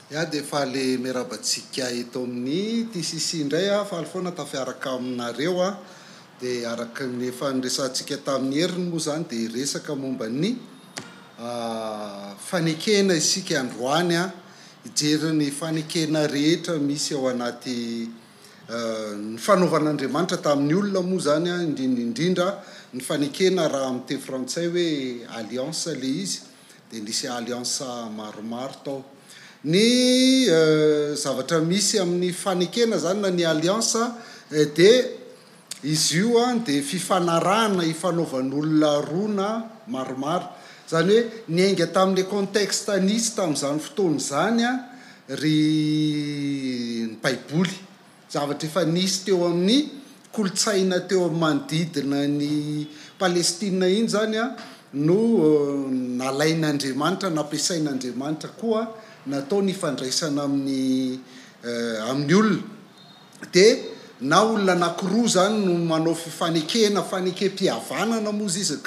Ya dia faly miarahaba antsika eto amin'ny TCC indray aho, faly foana tafiaraka aminareo aho. Dia araka ny efa niresahantsika tamin'ny heriny moa izany dia hiresaka momba ny fanekena isika androany an, hijery ny fanekena rehetra misy ao anaty ny fanaovan'Andriamanitra tamin'ny olona moa izany an, indrindra indrindra ny fanekena raha amin'ny teny frantsay hoe alliance ilay izy. dia nisy alliance maromaro tao. Ny zavatra misy amin'ny fanekena izany na ny alliance dia izy io dia fifanarahana ifanaovan'olona roa na maromaro. Izany hoe niainga tamin'ilay contexte nisy tamin'izany fotoana izany ry ny baiboly. Zavatra efa nisy teo amin'ny kolontsaina teo amin'ny manodidina an'i Palestina iny izany no nalain'Andriamanitra, nampiasain'Andriamanitra koa nataony hifandraisana amin'ny amin'ny olona. Dia na olona anankiroa izany no manao fifanekena, fanekem-pihavanana moa izy izy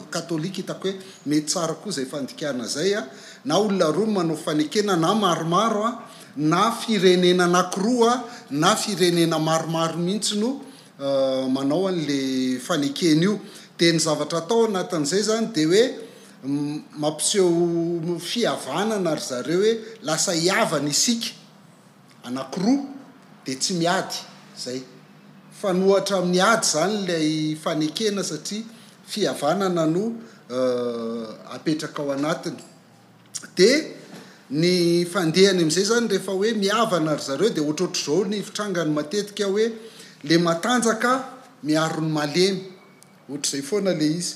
katolika hitako hoe mety tsara koa izay fandikana izay, na olona roa no manao fanekena na maromaro na firenena anakiroa na firenena maromaro mihitsy no manao an'le fanekena io. Dia ny zavatra atao anatin'izay izany dia hoe mampiseho fihavanana ry zareo hoe lasa hihavana isika anakiroa dia tsy miady izay. Fanohatra amin'ny ady izany ilay fanekena satria fihavanana no apetraka ao anatiny. Dia ny fandehany amin'izay izany rehefa hoe mihavana ry zareo dia ohatrohatr'izao ny fitrangany matetika hoe le matanjaka miaro ny malemy, ohatr'izay foana le izy,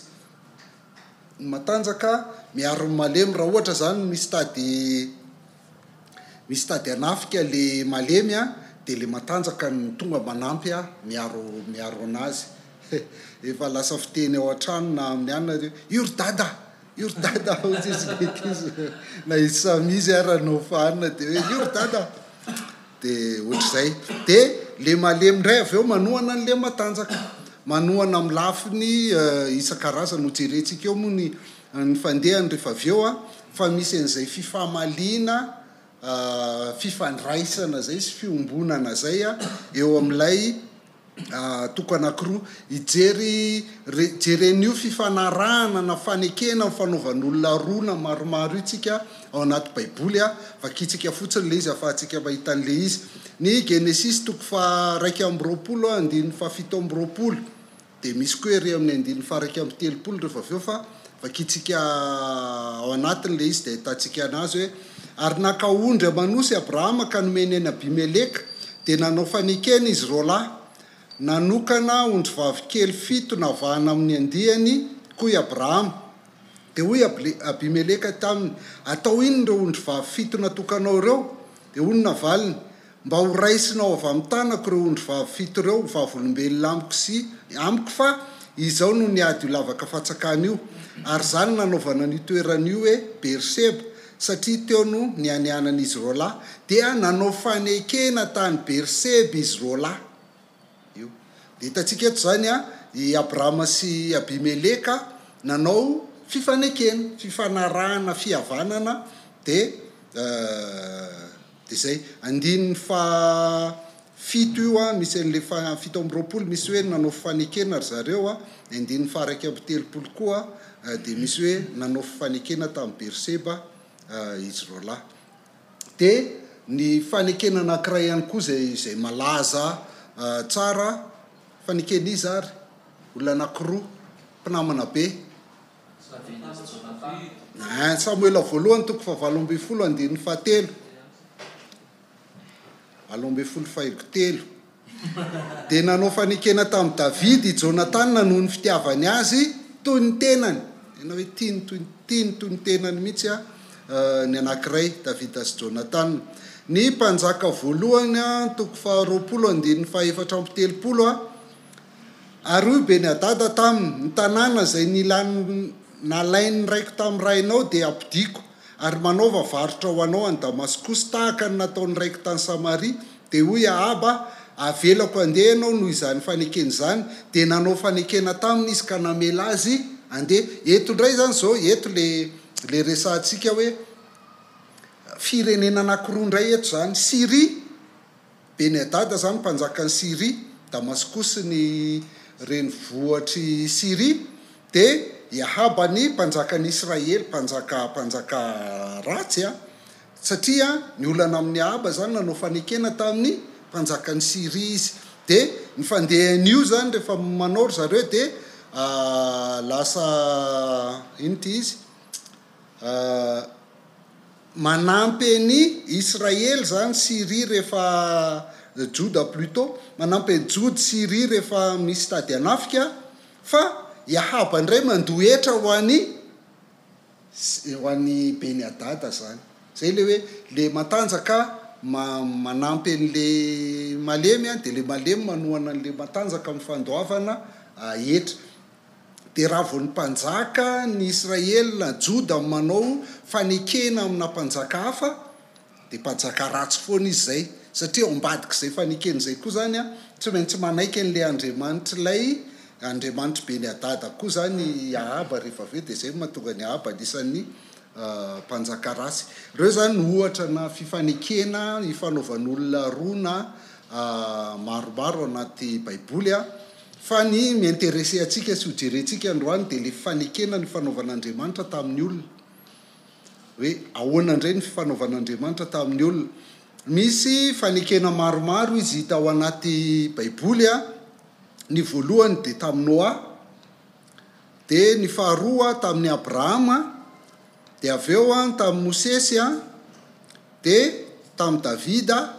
ny matanjaka miaro ny malemy, raha ohatra izany misy tady misy tady hanafika le malemy an, dia le matanjaka no tonga manampy miaro miaro an'azy, efa lasa fiteny ao an-trano na amin'ny anona hoe io ry dada! Io ry dada hoy izy ny ankizy na izy samy izy ara no fahanina dia hoe io ry dada dia ohatr'izay. Dia le malemy indray avy eo manohana an'le matanjaka, manohana amin'ny lafiny isan-karazany. Ho jerentsika eo moa ny ny fandehany rehefa avy eo an, fa misy an'izay fifamaliana, fifandraisana izay sy fiombonana izay eo amin'ilay Toko anankiroa. Hijery re, jeren'io fifanarahana na fanekena ny fanaovan'olona roa na maromaro io tsika ao anaty Baiboly a. Vakintsika fotsiny ilay izy ahafahantsika mahita an'ilay izy. Ny Genesisy toko faha 21 andininy faha 27. Dia misy koa ery amin'ny andininy faha 31 rehefa avy eo fa vakintsika ao anatiny ilay izy dia ahitantsika anazy hoe, Ary naka ondry aman'osy Abrahama ka nomeny an'i Abimeleka, dia nanao fanekena izy roalahy. Nanokana ondrivavy kely fito navahana amin'ny andiany koa i Abrahama. Dia hoy Abimeleka taminy, Atao inona ireo ondrivavy fito natokanao ireo? Dia hoy ny navaliny, Mba ho raisinao avy amin'ny tanako ireo ondrivavy fito ireo ho vavolombelona amiko sy amiko fa izao no niady io lavaka fantsakana io, ary izany no nanaovana an'io toerana io hoe Berseba, satria teo no nianianan'izy roalahy. Dia nanao fanekena tany Berseba izy roalahy. Io. Dia hitantsika eto izany i Abrahama sy Abimeleka nanao fifanekena, fifanarahana, fihavanana, dia Dia izay. Andininy faha fito io an, misy an'ilay faha 27 misy hoe nanao fifanekena ry zareo an, ny andininy faha 31 koa dia misy hoe nanao fifanekena tamin'i Berseba izy roalahy. Dia ny fanekena anankiray ihany koa izay izay malaza tsara, faneken'iza ary? Olona anankiroa, mpinamana be. Ein Samoela voalohany toko fahavalo ambin'ny folo andininy fahatelo. 18 faingo telo. Dia nanao fanekena tamin'i Davida i Jonatana noho ny fitiavany azy toy ny tenany. Tena hoe tiany toy tiany toy ny tenany mihitsy ny anankiray, Davida sy Jonatana. Ny Mpanjaka voalohany toko faharoapolo andininy fahaefatra amby telopolo. Ary hoy Beny-hadada taminy, Ny tanàna izay nilany nalain'ny raiko tamin'ny rainao dia hampodiako, ary manaova varotra ho anao any Damaskosy, tahaka ny nataon'ny raiko tany Samaria. Dia hoy Ahaba, Avelako handeha ianao noho izany fanekena izany. Dia nanao fanekena taminy izy ka namela azy handeha. Eto indray izany izao, eto ilay resahantsika hoe. Firenena anankiroa indray eto izany, Syria, Beni-Hadada izany mpanjakan'i Syria, Damaskosy ny renivohitr'i Syria, dia i Ahaba ny mpanjakan'i Israely, mpanjaka mpanjaka ratsy an, satria ny olana amin'i Ahaba izany nanao fanekena tamin'ny mpanjakan'i Syria izy, dia ny fandehan'io izany rehefa manao ry zareo dia lasa inona ity izy Manampy an'i Israely izany Syria rehefa, Joda plutot, manampy an'i Jody Syria rehefa misy tady hanafika, fa i Ahaba indray mandoa hetra ho an'i ho an'i Beni-Hadada izany. Izay ilay hoe ilay matanjaka manampy an'ilay malemy dia ilay malemy manohana an'ilay matanjaka amin'ny fandoavana hetra. Dia raha vao ny mpanjaka ny Israely na Joda manao fanekena amina mpanjaka hafa, dia mpanjaka ratsy foana izy izay, satria ao ambadik'izay fanekena izay koa izany an, tsy maintsy manaiky an'ilay Andriamanitr'ilay Andriamanitr'i Beni-Hadada koa izany i Ahaba rehefa avy eo, dia izay no mahatonga an'i Ahaba anisan'ny mpanjaka ratsy. Ireo izany no ohatra na fifanekena ifanaovan'olona roa na maromaro ao anaty Baiboly an. Fa ny mi-interesser antsika sy ho jerentsika androany dia ilay fanekena ny fanaovan'Andriamanitra tamin'ny olona. Hoe ahoana indray ny fifanaovan'Andriamanitra tamin'ny olona. Misy fanekena maromaro izy hita ao anaty Baiboly a. Ny voalohany dia tamin'i Noa, dia ny faharoa tamin'i Abrahama, dia avy eo tamin'i Mosesy, dia tamin'i Davida,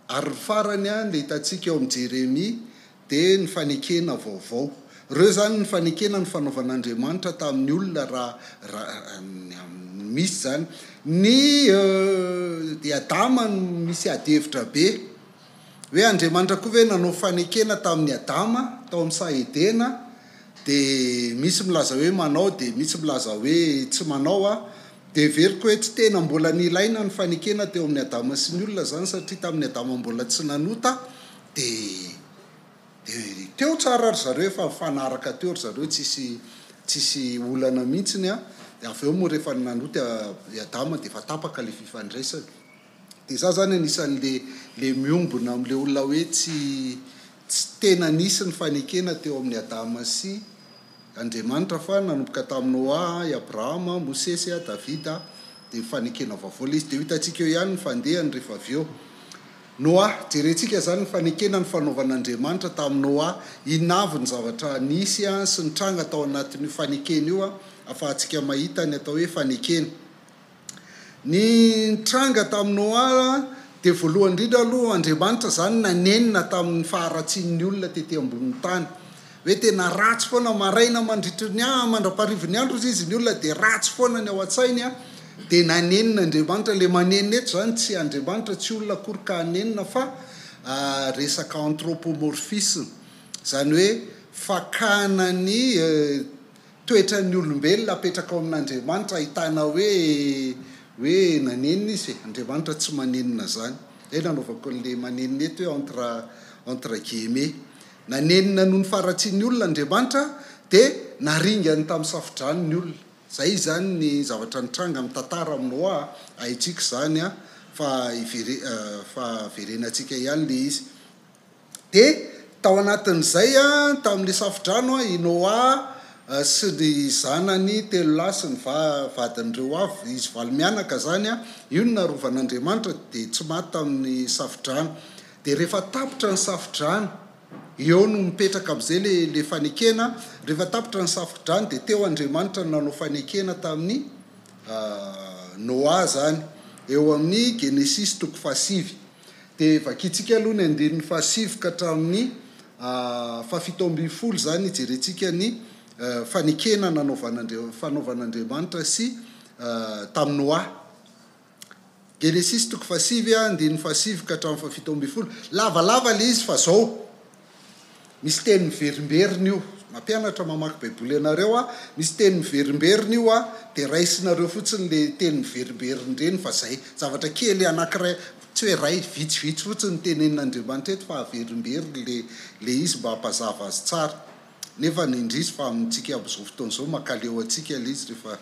Ary ny farany ilay hitantsika eo amin'i Jeremia dia ny fanekena vaovao. Ireo izany ny fanekena nifanaovan'Andriamanitra tamin'ny olona raha raha misy izany. Ny i Adama no misy ady hevitra be. Hoe Andriamanitra koa ve nanao fanekena tamin'i Adama tao amin'ny saha Edena? Dia misy milaza hoe manao dia misy milaza hoe tsy manao. Dia heveriko hoe tsy tena mbola nilaina ny fanekena teo amin'i Adama sy ny olona izany satria tamin'i Adama mbola tsy nanota dia dia teo tsara ry zareo efa nifanaraka teo ry zareo tsisy tsisy olana mihitsiny an, dia avy eo moa rehefa nanota i Adama dia efa tapaka ilay fifandraisana. Dia za zany anisan'le le miombona amin'le olona hoe tsy tsy tena nisy ny fanekena teo amin'i Adama sy Andriamanitra fa nanomboka tamin'i Noa, i Abrahama, Mosesy, Davida, dia ny fanekena vaovao ilay izy. Dia ho hitantsika eo ihany ny fandehany rehefa avy eo. Noa, jerentsika izany ny fanekena nifanaovan'Andriamanitra tamin'i Noa. Inona avy ny zavatra nisy sy nitranga tao anatin'io fanekena io ahafahantsika mahita ny atao hoe fanekena. Ny nitranga tamin'i Noa dia voalohany indrindra aloha Andriamanitra izany nanenina tamin'ny faharatsian'ny olona tety ambonin'ny tany. Hoe tena ratsy foana maraina mandritry ny mandra-paharivin'ny andro hozy izy ny olona dia ratsy foana ny ao an-tsainy dia nanenina Andriamanitra. Ilay manenina eto izany tsy Andriamanitra tsy olona akory ka hanenina fa resaka anthropomorphisme izany hoe fakana ny Toetran'ny olombelona apetraka ao amin'Andriamanitra ahitana hoe hoe nanenina izy e, Andriamanitra tsy manenina zany. Zay nanaovako an'le manenina eto hoe entre entre guillemets. Nanenina noho ny faharatsian'ny olona Andriamanitra dia naringany tamin'ny safodrano ny olona. Zay izany ny zavatra nitranga amin'ny tantara amin'i Noa a, haintsika izany a, fa ivere fa verenantsika ihany le izy. Dia tao anatin'izay, tamin'ilay safodrano, i Noa sy ny zanany telo lahy sy ny vadin'ireo avy, izy valo mianaka izany, io no narovan'Andriamanitra, dia tsy maty tamin'ny safodrano. Dia rehefa tapitra ny safodrano, eo no mipetraka amin'izay ilay ilay fanekena, rehefa tapitra ny safodrano dia teo Andriamanitra no nanao fanekena tamin'i Noa izany, eo amin'ny Genesisy toko fahasivy. Dia vakintsika aloha ny andininy fahasivy ka hatramin'ny fahafito ambin'ny folo izany hijerentsika ny fanekena nanaovan'Andria- fanaovan'Andriamanitra sy tamin'i Noa. Genesisy toko fahasivy andininy fahasivy ka hatramin'ny fahafito ambin'ny folo. Lavalava ilay izy fa zao. Misy teny miverimberina io. Mampianatra mamaky baiboly anareo aho, misy teny miverimberina io an, dia raisinareo fotsiny le teny miverimberina ireny fa zay. Zavatra kely anakiray, tsy hoe ray, vitsivitsy fotsiny no tenenin'Andriamanitra eto fa averimberiny le le izy mba hampazava azy tsara. Nefa ny indrisy fa amintsika amin'izao fotoana izao mankaleo antsika le izy rehefa.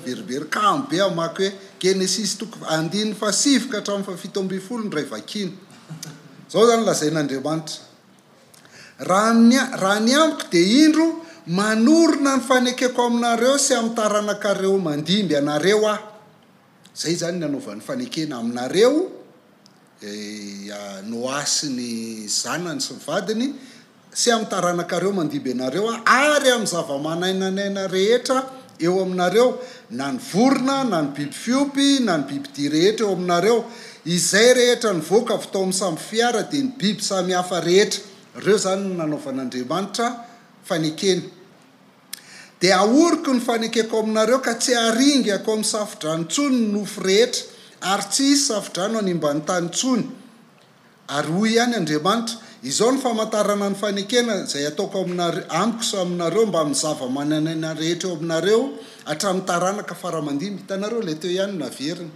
Verivery kamo be hamaky hoe Genesisy toko andininy fahasivy ka hatramin'ny faha-17 indray vakiana. Izao izany lazain'Andriamanitra, Raha ny raha ny amiko dia indro manorina ny fanekeko aminareo sy amin'ny taranakareo mandimby anareo aho. Izay izany ny anaovany fanekena aminareo, Noa sy ny zanany sy ny vadiny, sy amin'ny taranakareo mandimby anareo aho, ary amin'ny zava-manainanaina rehetra eo aminareo, na ny vorona, na ny biby fiompy, na ny bibidia rehetra eo aminareo. Izay rehetra nivoaka avy tao amin'ny sambo fiara dia ny biby samihafa rehetra. Ireo izany no nanaovan'Andriamanitra fanekena. Dia ahoriko ny fanekeko aminareo ka tsy haringako amin'ny safodrano intsony ny nofo rehetra, ary tsy hisy safodrano hanimba ny tany intsony. Ary hoy ihany Andriamanitra, Izao no famantarana ny fanekena izay ataoko aminareo, amiko sy aminareo mbamin'ny zava-manan'aina rehetra eo aminareo hatramin'ny taranaka fara aman-dimby. Hitanareo, ilay teo ihany no naverina.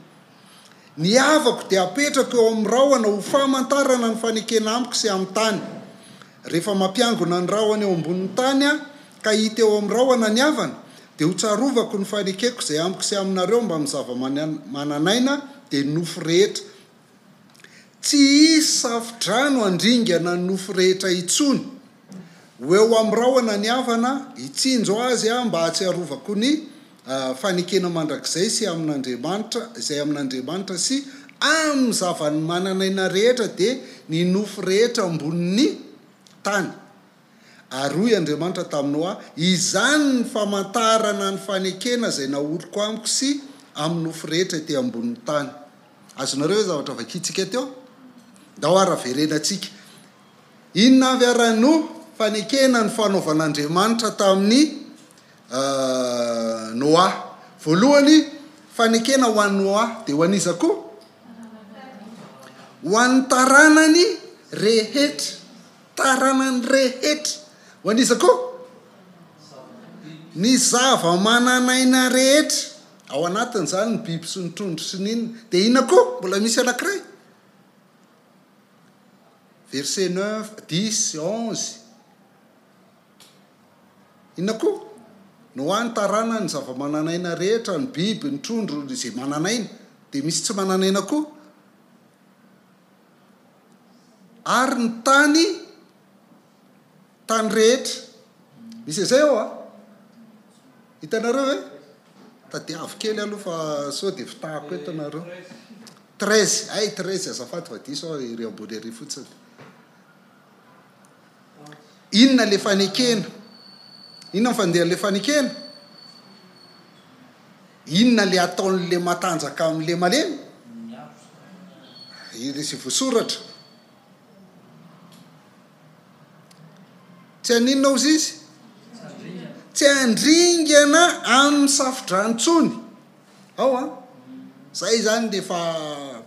Ny havako dia apetrako eo amin'ny rahona ho famantarana ny fanekena amiko sy amin'ny tany. Rehefa mampiangona ny rahona eo ambonin'ny tany Aho, ka hita eo amin'ny rahona ny havana, dia ho tsarovako ny fanekeko izay amiko sy aminareo mbamin'ny zava-manan'aina, dia ny nofo rehetra. Tsy hisy safo-drano handringana ny nofo rehetra intsony. Ho eo amin'ny rahona ny havana, hitsinjo azy aho mba hahatsiarovako ny fanekena mandrakizay sy amin'Andriamanitra, izay amin'Andriamanitra sy amin'ny zava-manan'aina rehetra, dia ny nofo rehetra ambonin'ny tany. Ary hoy Andriamanitra tamin'i Noa, Izany ny famantarana ny fanekena izay naoriko amiko sy amin'ny nofo rehetra ety ambonin'ny tany. Azonareo ve zavatra vakintsika teo? Ndao ary averenantsika. Inona avy ary no fanekena nifanaovan'Andriamanitra tamin'i Noa? Voalohany, fanekena ho an'i Noa, dia ho an'iza koa? Ho an'ny taranany rehetra. Taranany rehetra. Ho an'iza koa? Ny zava-manan'aina rehetra. Ao anatin'izany ny biby sy ny trondro sy ny inona. Dia inona koa? Mbola misy anankiray. Verset neuf, dix, onze. Inona koa? Noa ny taranany, ny zava-manan'aina rehetra, ny biby, ny trondro, izay manan'aina. Dia misy tsy manan'aina koa. Ary ny tany, tany rehetra. Misy an'izay ao an? Hitanareo ve? Tadiavo kely aloha fa sao dia fitahako eto nareo. 13, hay 13 azafady fa diso aho ery ambony ery fotsiny. Inona le fanekena? Inona ny fandehan'le fanekena? Inona le ataon'le matanjaka amin'le malemy? Ilay izay voasoratra. Tsy haninona hozy izy? Tsy handringana amin'ny safodrano intsony. Ao an! Zay izany dia efa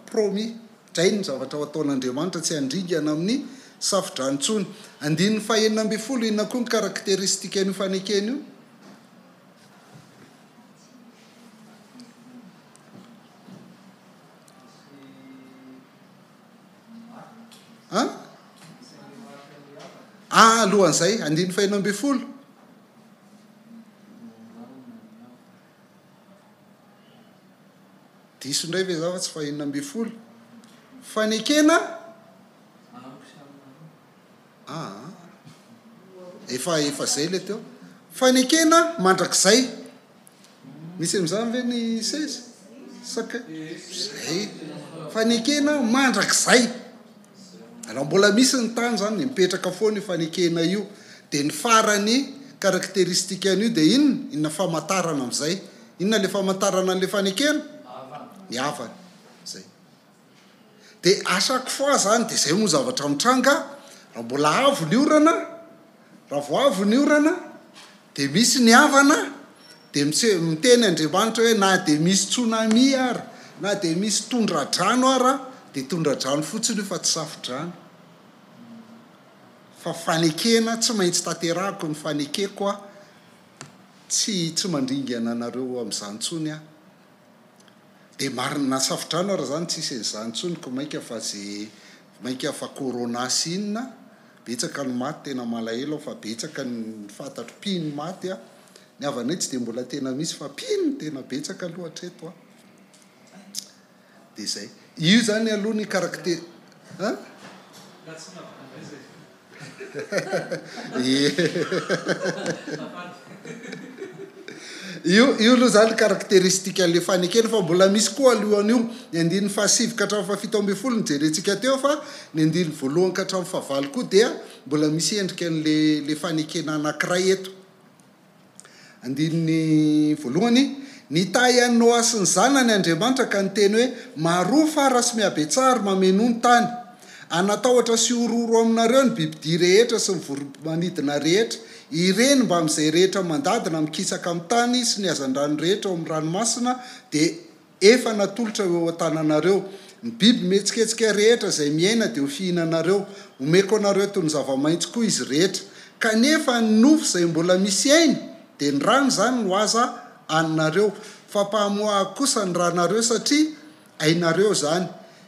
promis. Zay ny zavatra ho ataon'Andriamanitra, tsy handringana amin'ny safodrano intsony. Andininy fahenina ambinifolo, inona koa ny karakteristikan'io fanekena io? An? Ah, alohan'izay, andininy fahenina ambinifolo. Diso indray ve za fa tsy fahenina ambinifolo? Fanekena Aa. Efa efa zay le teo. Fanekena mandrakizay. Misy an'izany ve ny seza? Saka zay. Fanekena mandrakizay. Raha mbola misy ny tany zany dia mipetraka foana io fanekena io. Dia ny farany caractéristique an'io dia inona? Inona famantarana amin'izay? Inona le famantarana an'le fanekena? Ny havana. Zay. Dia à chaque fois zany dia zay moa zavatra mitranga, raha mbola avo ny orana, raha vao avo ny orana dia misy ny havana dia mise- miteny Andriamanitra hoe na dia misy tsunami ara, na dia misy tondra-drano ara dia tondra-drano fotsiny io fa tsy safo-drano. Fa fanekena tsy maintsy tanterahako ny fanekeko aho, tsy tsy mandringana anareo amin'izany intsony aho. Dia marina na safodrano ara zany tsisy an'izany intsony ko mainka fa ze mainka fa corona sy inona betsaka ny maty tena malahelo aho fa betsaka ny fantatro mpino maty a. Ny havanay tsy dia mbola tena misy fa mpino no tena betsaka aloha hatreto an. Dia izay. Io izany aloha ny caractère an? Io io aloha izany caractéristique an'ilay fanekena fa mbola misy koa alohan'io. Ny andininy fahasivy ka hatramin'ny fahafito ambinifolo no jerentsika teo fa ny andininy voalohany ka hatramin'ny fahavalo koa dia mbola misy endrika an'ilay ilay fanekena anankiray eto. Andininy voalohany, Nitahy an'i Noa sy ny zanany Andriamanitra ka niteny hoe, Maroa fara sy mihabetsaha ary mamenoa ny tany. Hanatahotra sy horohoro aminareo ny bibidia rehetra sy ny voro-manidina rehetra, ireny mbamin'izay rehetra mandady na mikisaka amin'ny tany sy ny hazandrano rehetra ao amin'ny ranomasina dia Efa natolotra ho eo an-tananareo. Ny biby mihetsiketsika rehetra izay miaina dia ho fihinanareo. Omeko anareo toy ny zava-maitso koa izy rehetra. Kanefa ny nofo izay mbola misy aina, dia ny rany izany no aza haninareo. Fampahamoahako kosa ny ranareo, satria ainareo izany.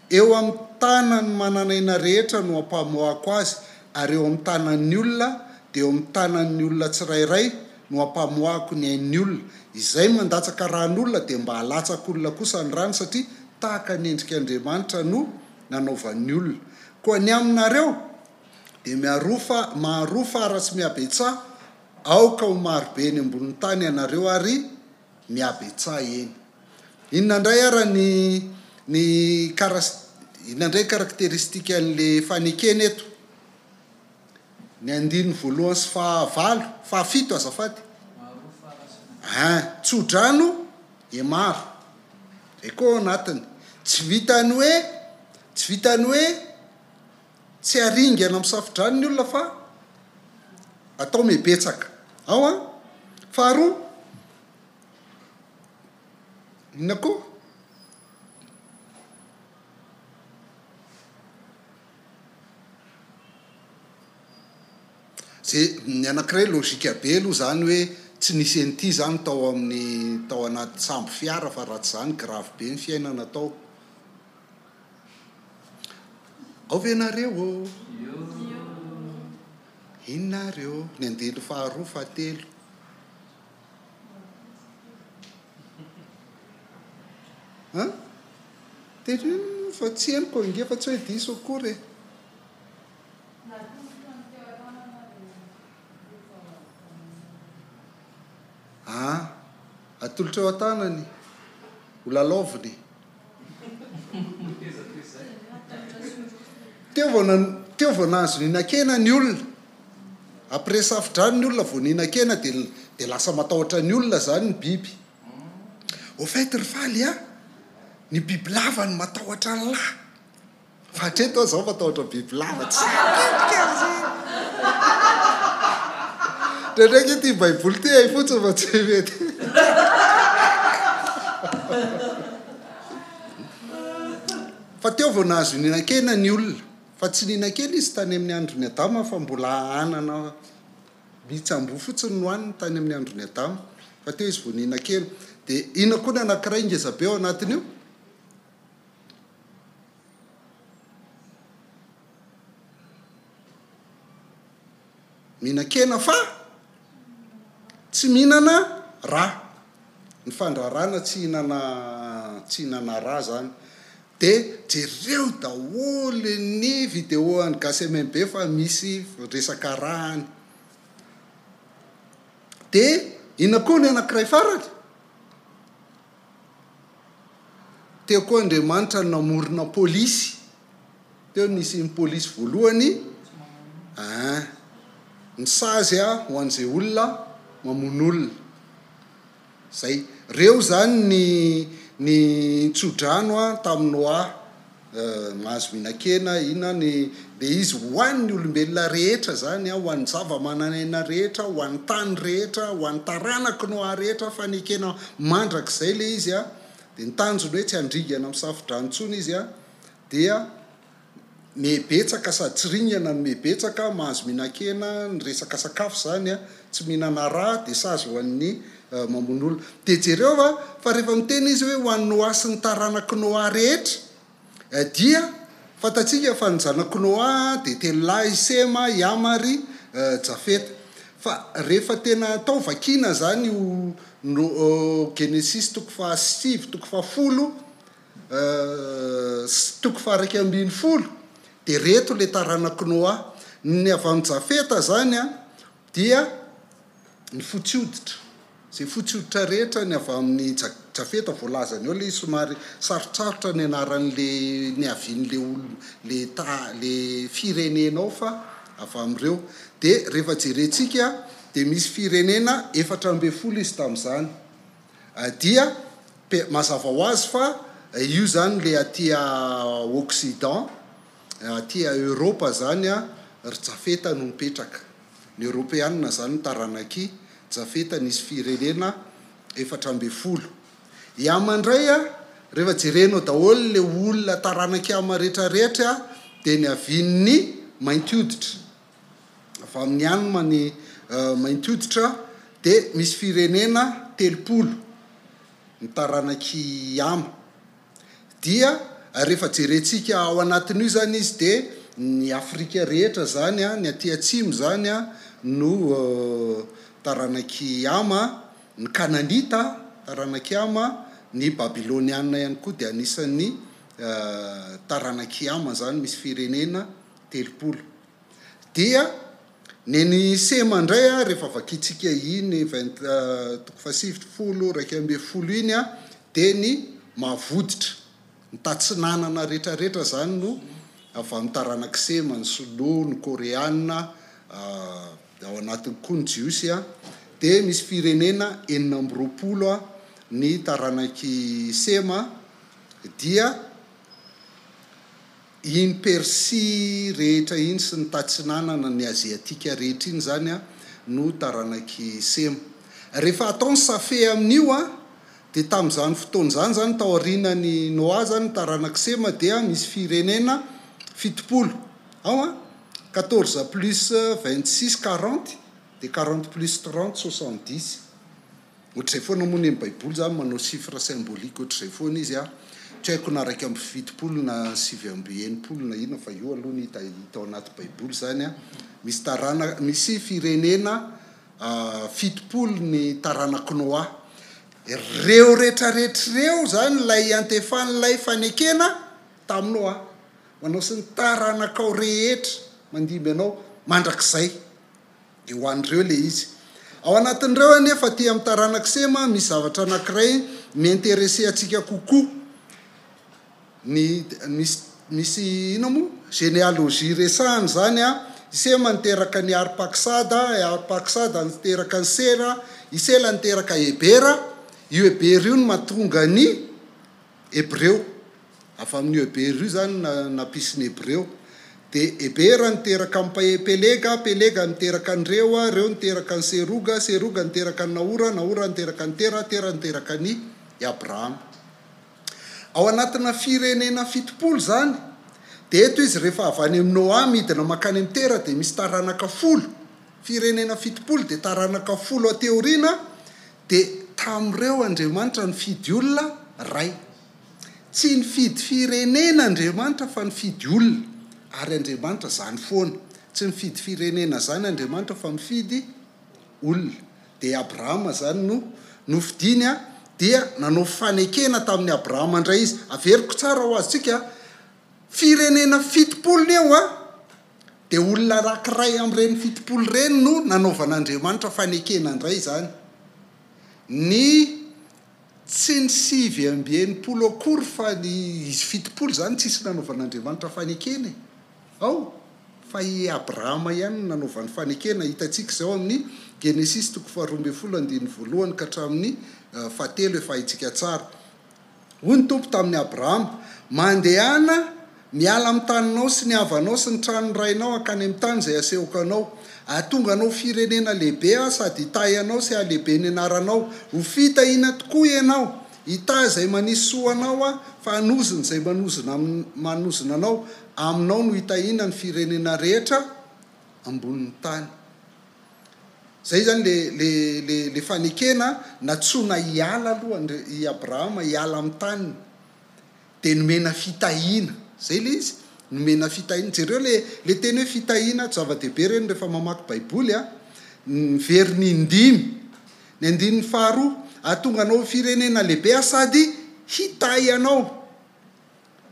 Eo amin'ny tanan'ny manan'aina rehetra no ampamoahako azy, ary eo amin'ny tanan'ny olona, dia eo amin'ny tanan'ny olona tsirairay no ampamoahako ny ain'ny olona. Izay mandatsaka ràn'olona dia mba halatsak'olona kosa ny ràny, satria tahaka ny endrik'Andriamanitra no nanaovan'ny olona. Koa ny aminareo, dia miaroa fa maharoa fara sy mihabetsaha, aoka ho marobe eny ambonin'ny tany ianareo ary mihabetsaha eny. Inona indray ara ny ny karas inona indray karakteristikan'le fanekena eto? Ny andininy voalohany sy fahavalo, fahafito azafady. Ein, tsodrano e maro. Zay koa ao anatiny. Tsy vitan'ny hoe, tsy vitan'ny hoe tsy aringana amin'ny safodrano ny olona fa atao mibetsaka. Ao an. Faharoa, inona koa? Ze, ny anankiray logique be aloha zany hoe tsy nisy an'ity zany tao amin'ny tao anaty sambo fiara fa raha tsy zany grave be ny fiainana tao. Ao ve nareo ô? Inona ary ô? Ny andininy faharoa, fahatelo. An? Tena fa tsy henoko ange fa tsy hoe diso akory e. An, atolotra eo an-tanany, ho lalaoviny. Teo vao teo vao nahazo nihinan-kena ny olona. Après safodrano ny olona vao nihinan-kena dia dia lasa matahotra ny olona izany ny biby. Au fait ry Faly a, ny bibilava no matahotra an'lah. Fa hatreto aho zao matahotra bibilava, tsy tadidiko ary zany. Indraindray ange ity baiboly ity hay fotsiny fa tsy mety. Fa teo vao nahazo nihinan-kena ny olona. Fa tsy nihinan-kena izy tany amin'ny andron'i Adama fa mbola anana Mitsambo fotsiny no haniny tany amin'ny andron'i Adama, fa teo izy vao nihinan-kena. Dia inona koa ny anankiray ngezabe ao anatin'io? Mihinan-kena fa tsy mihinana rà. Ny fandraràna tsy hihinana tsy hihinana rà izany. Dia jereo daholo ny vidéo an'i Gasy MMB fa misy resaka rà any. Dia inona koa ny anankiray farany? Teo koa Andriamanitra no namorona polisy. Teo no nisian'ny polisy voalohany, ah, ny sazy ho an'izay olona mamono olona. Zay. Reo zany ny ny tsodrano an tamin'i Noah mahazo mihinan-kena inona ny le izy ho an'ny olombelona rehetra zany an, ho an'ny zava-manan'aina rehetra, ho an'ny tany rehetra, ho an'ny taranak'i Noah rehetra, fanekena mandrakizay le izy an, de ny tanjony hoe tsy handringana amin'ny safodrano intsony izy an, dia Mihe betsaka sady tsy ringana no mihe betsaka, mahazo mihinan-kena, ny resaka sakafo izany a, tsy mihinana rà dia sazy ho an'ny mamono olona. Dia jereo va fa rehefa miteny izy hoe ho an'i Noa sy ny taranak'i Noa rehetra dia fantatsika fa ny zanak'i Noa dia telolahy, Sema, i Hama ary Jafeta. Fa rehefa tena atao vakiana izany io no Genesisy toko fahasivy, toko fahafolo sy toko faha-11 dia ireto ilay taranak'i Noa. Ny avy amin'i Jafeta izany dia ny fotsy hoditra. Izay fotsy hoditra rehetra ny avy amin'i Jafeta voalazany eo ilay somary sarotsarotra ny anaran'ilay niavian'ilay olona ilay ta ilay firenena ao fa avy amin'ireo. Dia rehefa jerentsika dia misy firenena 14 izy tamin'izany. Dia mazava ho azy fa io izany ilay aty Occident, aty Europe izany ry Jafeta no mipetraka. Ny Eoropeanina izany no taranak'i Jafeta nisy firenena 14. I Hama indray, rehefa jerenao daholo ilay olona taranak'i Hama rehetrarehetra dia niavian'ny mainty hoditra. Avy amin'i Hama ny mainty hoditra dia misy firenena 30 ny taranak'i Hama. Dia rehefa jerentsika ao anatin'io izany izy dia ny Afrika rehetra izany, ny aty atsimo izany no taranak'i Hama, ny Kananita taranak'i Hama, ny Babyloniana ihany koa dia anisan'ny taranak'i Hama izany, misy firenena 30. Dia nen'i Sema indray a, rehefa vakintsika iny vingt toko fahasivy, 10, 11 iny a, dia ny mahavoditra, ny tatsinanana rehetrarehetra izany no avy amin'ny taranak'i Sema, ny Sinoa, ny Koreana, ao anatiny koa ny Jiosy a, dia misy firenena 26 a, ny taranak'i Sema dia. Iny Persia rehetra iny sy ny tatsinanana, ny Aziatika rehetra iny izany no taranak'i Sema. Rehefa atao ny safe amin'io dia tamin'izany fotoana izany izany taorianan'i Noa izany ny taranak'i Sema dia misy firenena 70 ao an, quatorze plus 26 quarante dia quarante plus trente 70. Ohatr'izay foana moa ny baiboly zany manao chiffre symbolique ohatr'izay foana izy a, tsy haiko na 71 na 69 na inona fa io aloha ny hita hita ao anaty baiboly zany a, misy tarana misy firenena 70 ny taranak'i Noa, ireo retraretra ireo zany ilay iantefan'ilay fanekena tamin'i Noa, manao sy ny taranakao rehetra mandimby anao mandrakizay. Dia ho an'ireo ilay izy. Ao anatin'ireo anefa aty amin'ny taranak'i Sema misy zavatra anankiray mi-intéresser antsika kokoa. Ny misy misy inona moa? Généalogie resahana izany an, i Sema niteraka an'i Arpaksada, i Arpaksada niteraka an'i Sera, i Sela niteraka Ebera, io Ebera io no mahatonga ny Hebreo. Avy amin'io Hebera io izany no nampisy ny Hebreo. Dia Hebera niteraka an'i Pelega, Pelega niteraka an'i Reoa, Reo niteraka an'i Seroga, Seroga niteraka an'i Nahora, Nahora niteraka an'i Tera, Tera niteraka an'i Abrahama. Ao anatina firenena 70 izany. Dia eto izy rehefa avy any amin'i Noa midina mankany amin'i Tera dia misy taranaka folo. Firenena 70 dia taranaka folo aty aoriana dia tamin'ireo Andriamanitra nifidy olona ray. Tsy nifidy firenena Andriamanitra fa nifidy olona, ary Andriamanitra zany foana. Tsy mifidy firenena zany Andriamanitra fa mifidy olona. Dia Abrahama zany no nofidiny dia nanao fanekena tamin'i Abrahama indray izy. Averiko tsara ho azontsika, firenena 70 ny eo an, dia olona anankiray amin'ireny 70 ireny no nanaovan'Andriamanitra fanekena indray izany. Ny Tsy ny 69 akory fa ny izy 70 izany tsisy nanaovan'Andriamanitra fanekena e! Ao! Fa i Abrahama ihany no nanaovany fanekena, hitantsika izao amin'ny Genesisy toko faharoa ambin'ny folo andininy voalohany ka hatramin'ny fahatelo efa haintsika tsara. Hoy ny Tompo tamin'i Abrahama, Mandehana miala amin'ny taninao sy ny havanao sy ny tranon'ny rainao hankany amin'ny tany izay asehoko anao. Hahatonga anao ho firenena lehibe Aho sady hitahy anao sy hahalehibe ny anaranao. Ho fitahiana tokoa ianao. Hitahy izay manisy soa anao Aho, fa hanozona izay manozona manozona anao. Aminao no hitahiana ny firenena rehetra ambonin'ny tany. Izay izany le le le le fanekena nantsoina hiala aloha i Abrahama hiala amin'ny taniny. Dia nomena fitahiana. Izay ilay izy, nomena fitahiana. Jereo ilay ilay teny hoe fitahiana ato, zava-dehibe ireny rehefa mamaky Baiboly a. Miverina indimy. Ny andininy faharoa, Hahatonga anao ho firenena lehibe Aho sady hitahy anao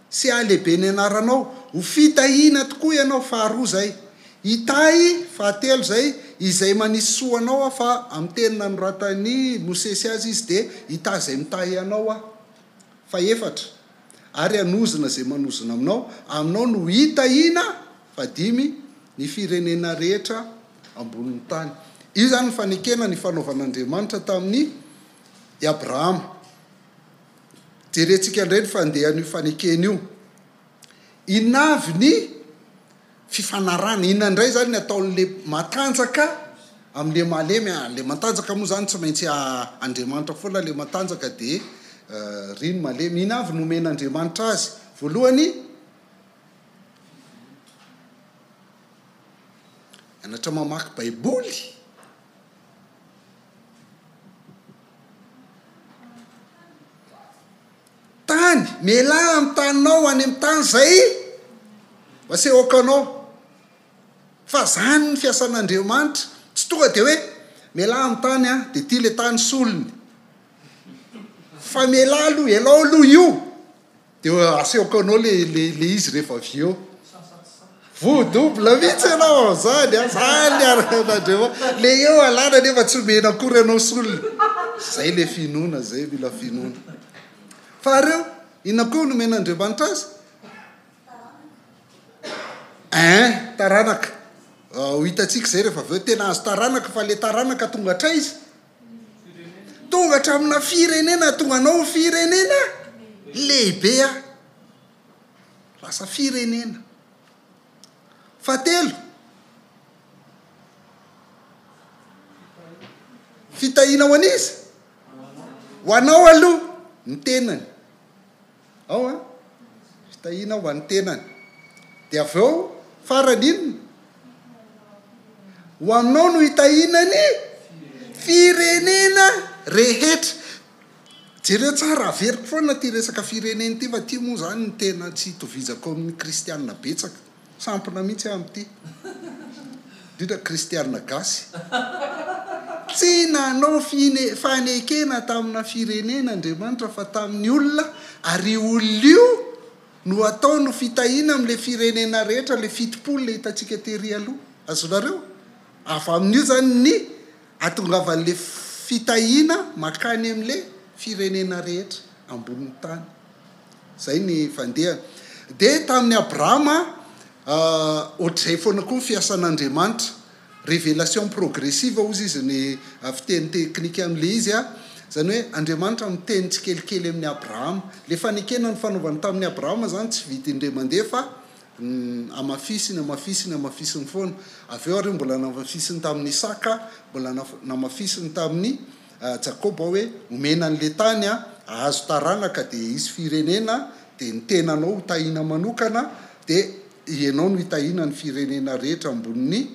sy hahalehibe ny anaranao. Ho fitahiana tokoa ianao, faharoa izay. Hitahy, fahatelo izay, izay manisy soa anao Aho, fa amin'ny teny nanoratan'i Mosesy azy izy dia hitahy izay mitahy anao Aho. Fahefatra, ary hanozona izay manozona aminao, aminao no hitahiana, fahadimy, ny firenena rehetra ambonin'ny tany. Io izany ny fanekena nifanaovan'Andriamanitra tamin'i Abrahama. Jerentsika indray ny fandehan'io fanekena io. Inona avy ny fifanarahana? Inona indray izany ny ataon'ilay matanjaka amin'ilay malemy? Ilay matanjaka moa izany tsy maintsy Andriamanitra foana ilay matanjaka dia ry ny malemy. Inona avy no omen'Andriamanitra azy? Voalohany, Mianatra mamaky Baiboly. Tany, mialà amin'ny taninao any amin'ny tany izay asehoko anao. Fa izany ny fiasan'Andriamanitra. Tsy tonga dia hoe mialà amin'ny tany an, dia ity ilay tany solony. Fa mialà aloha, ialao aloha io. Dia asehoko anao le le le izy rehefa avy eo. Voa double mihitsy ianao amin'izany an, zany aran'Andriamanitra. Le eo alana nefa tsy omena akory anao solony. Zay le finoana zay, mila finoana. Fahareo, inona koa no omen'Andriamanitra azy? Ein, taranaka. Ho hitantsika izay rehefa avy eo. Tena azo taranaka fa le taranaka tonga hatraiza? Tonga hatramina firenena, tonga anao ho firenena lehibe aho. Lasa firenena. Fahatelo, fitahiana ho an'iza? Ho anao aloha, ny tenany. Ao an! Fitahiana ho an'ny tenany. Dia avy eo, farany inona? Ho aminao no hitahiana ny firenena rehetra. Jereo tsara, averiko foana ity resaka firenena ity fa ity moa izany no tena tsy itovizako amin'ny kristiana betsaka. Sampona mihitsy aho amin'ity. Indrindra kristiana gasy. Tsy nanao fine, fanekena tamina firenena Andriamanitra fa tamin'ny olona, ary io olona io no ataony ho fitahiana amin'ilay firenena rehetra, ilay 70 ilay hitantsika tery aloha. Azonareo? Avy amin'io izany ny ahatongavan'ilay fitahiana mankany amin'ilay firenena rehetra ambonin'ny tany. Izay ny fandehany. Dia tamin'i Abrahama, ohatr'izay foana koa ny fiasan'Andriamanitra. Révélation progressive hozy izy ny fiteny teknika amin'ilay izy. Izany hoe Andriamanitra miteny tsikelikely amin'i Abrahama. Ilay fanekena nifanaovany tamin'i Abrahama izany tsy vita indray mandeha fa hamafisiny, hamafisiny, hamafisiny foana. Avy eo ary mbola namafisiny tamin'i Isaka, mbola namafisiny tamin'i Jakoba hoe, Omena an'ilay tany hahazo taranaka dia hisy firenena, dia ny tenanao ho tahiana manokana, dia ianao no hitahiana ny firenena rehetra ambonin'ny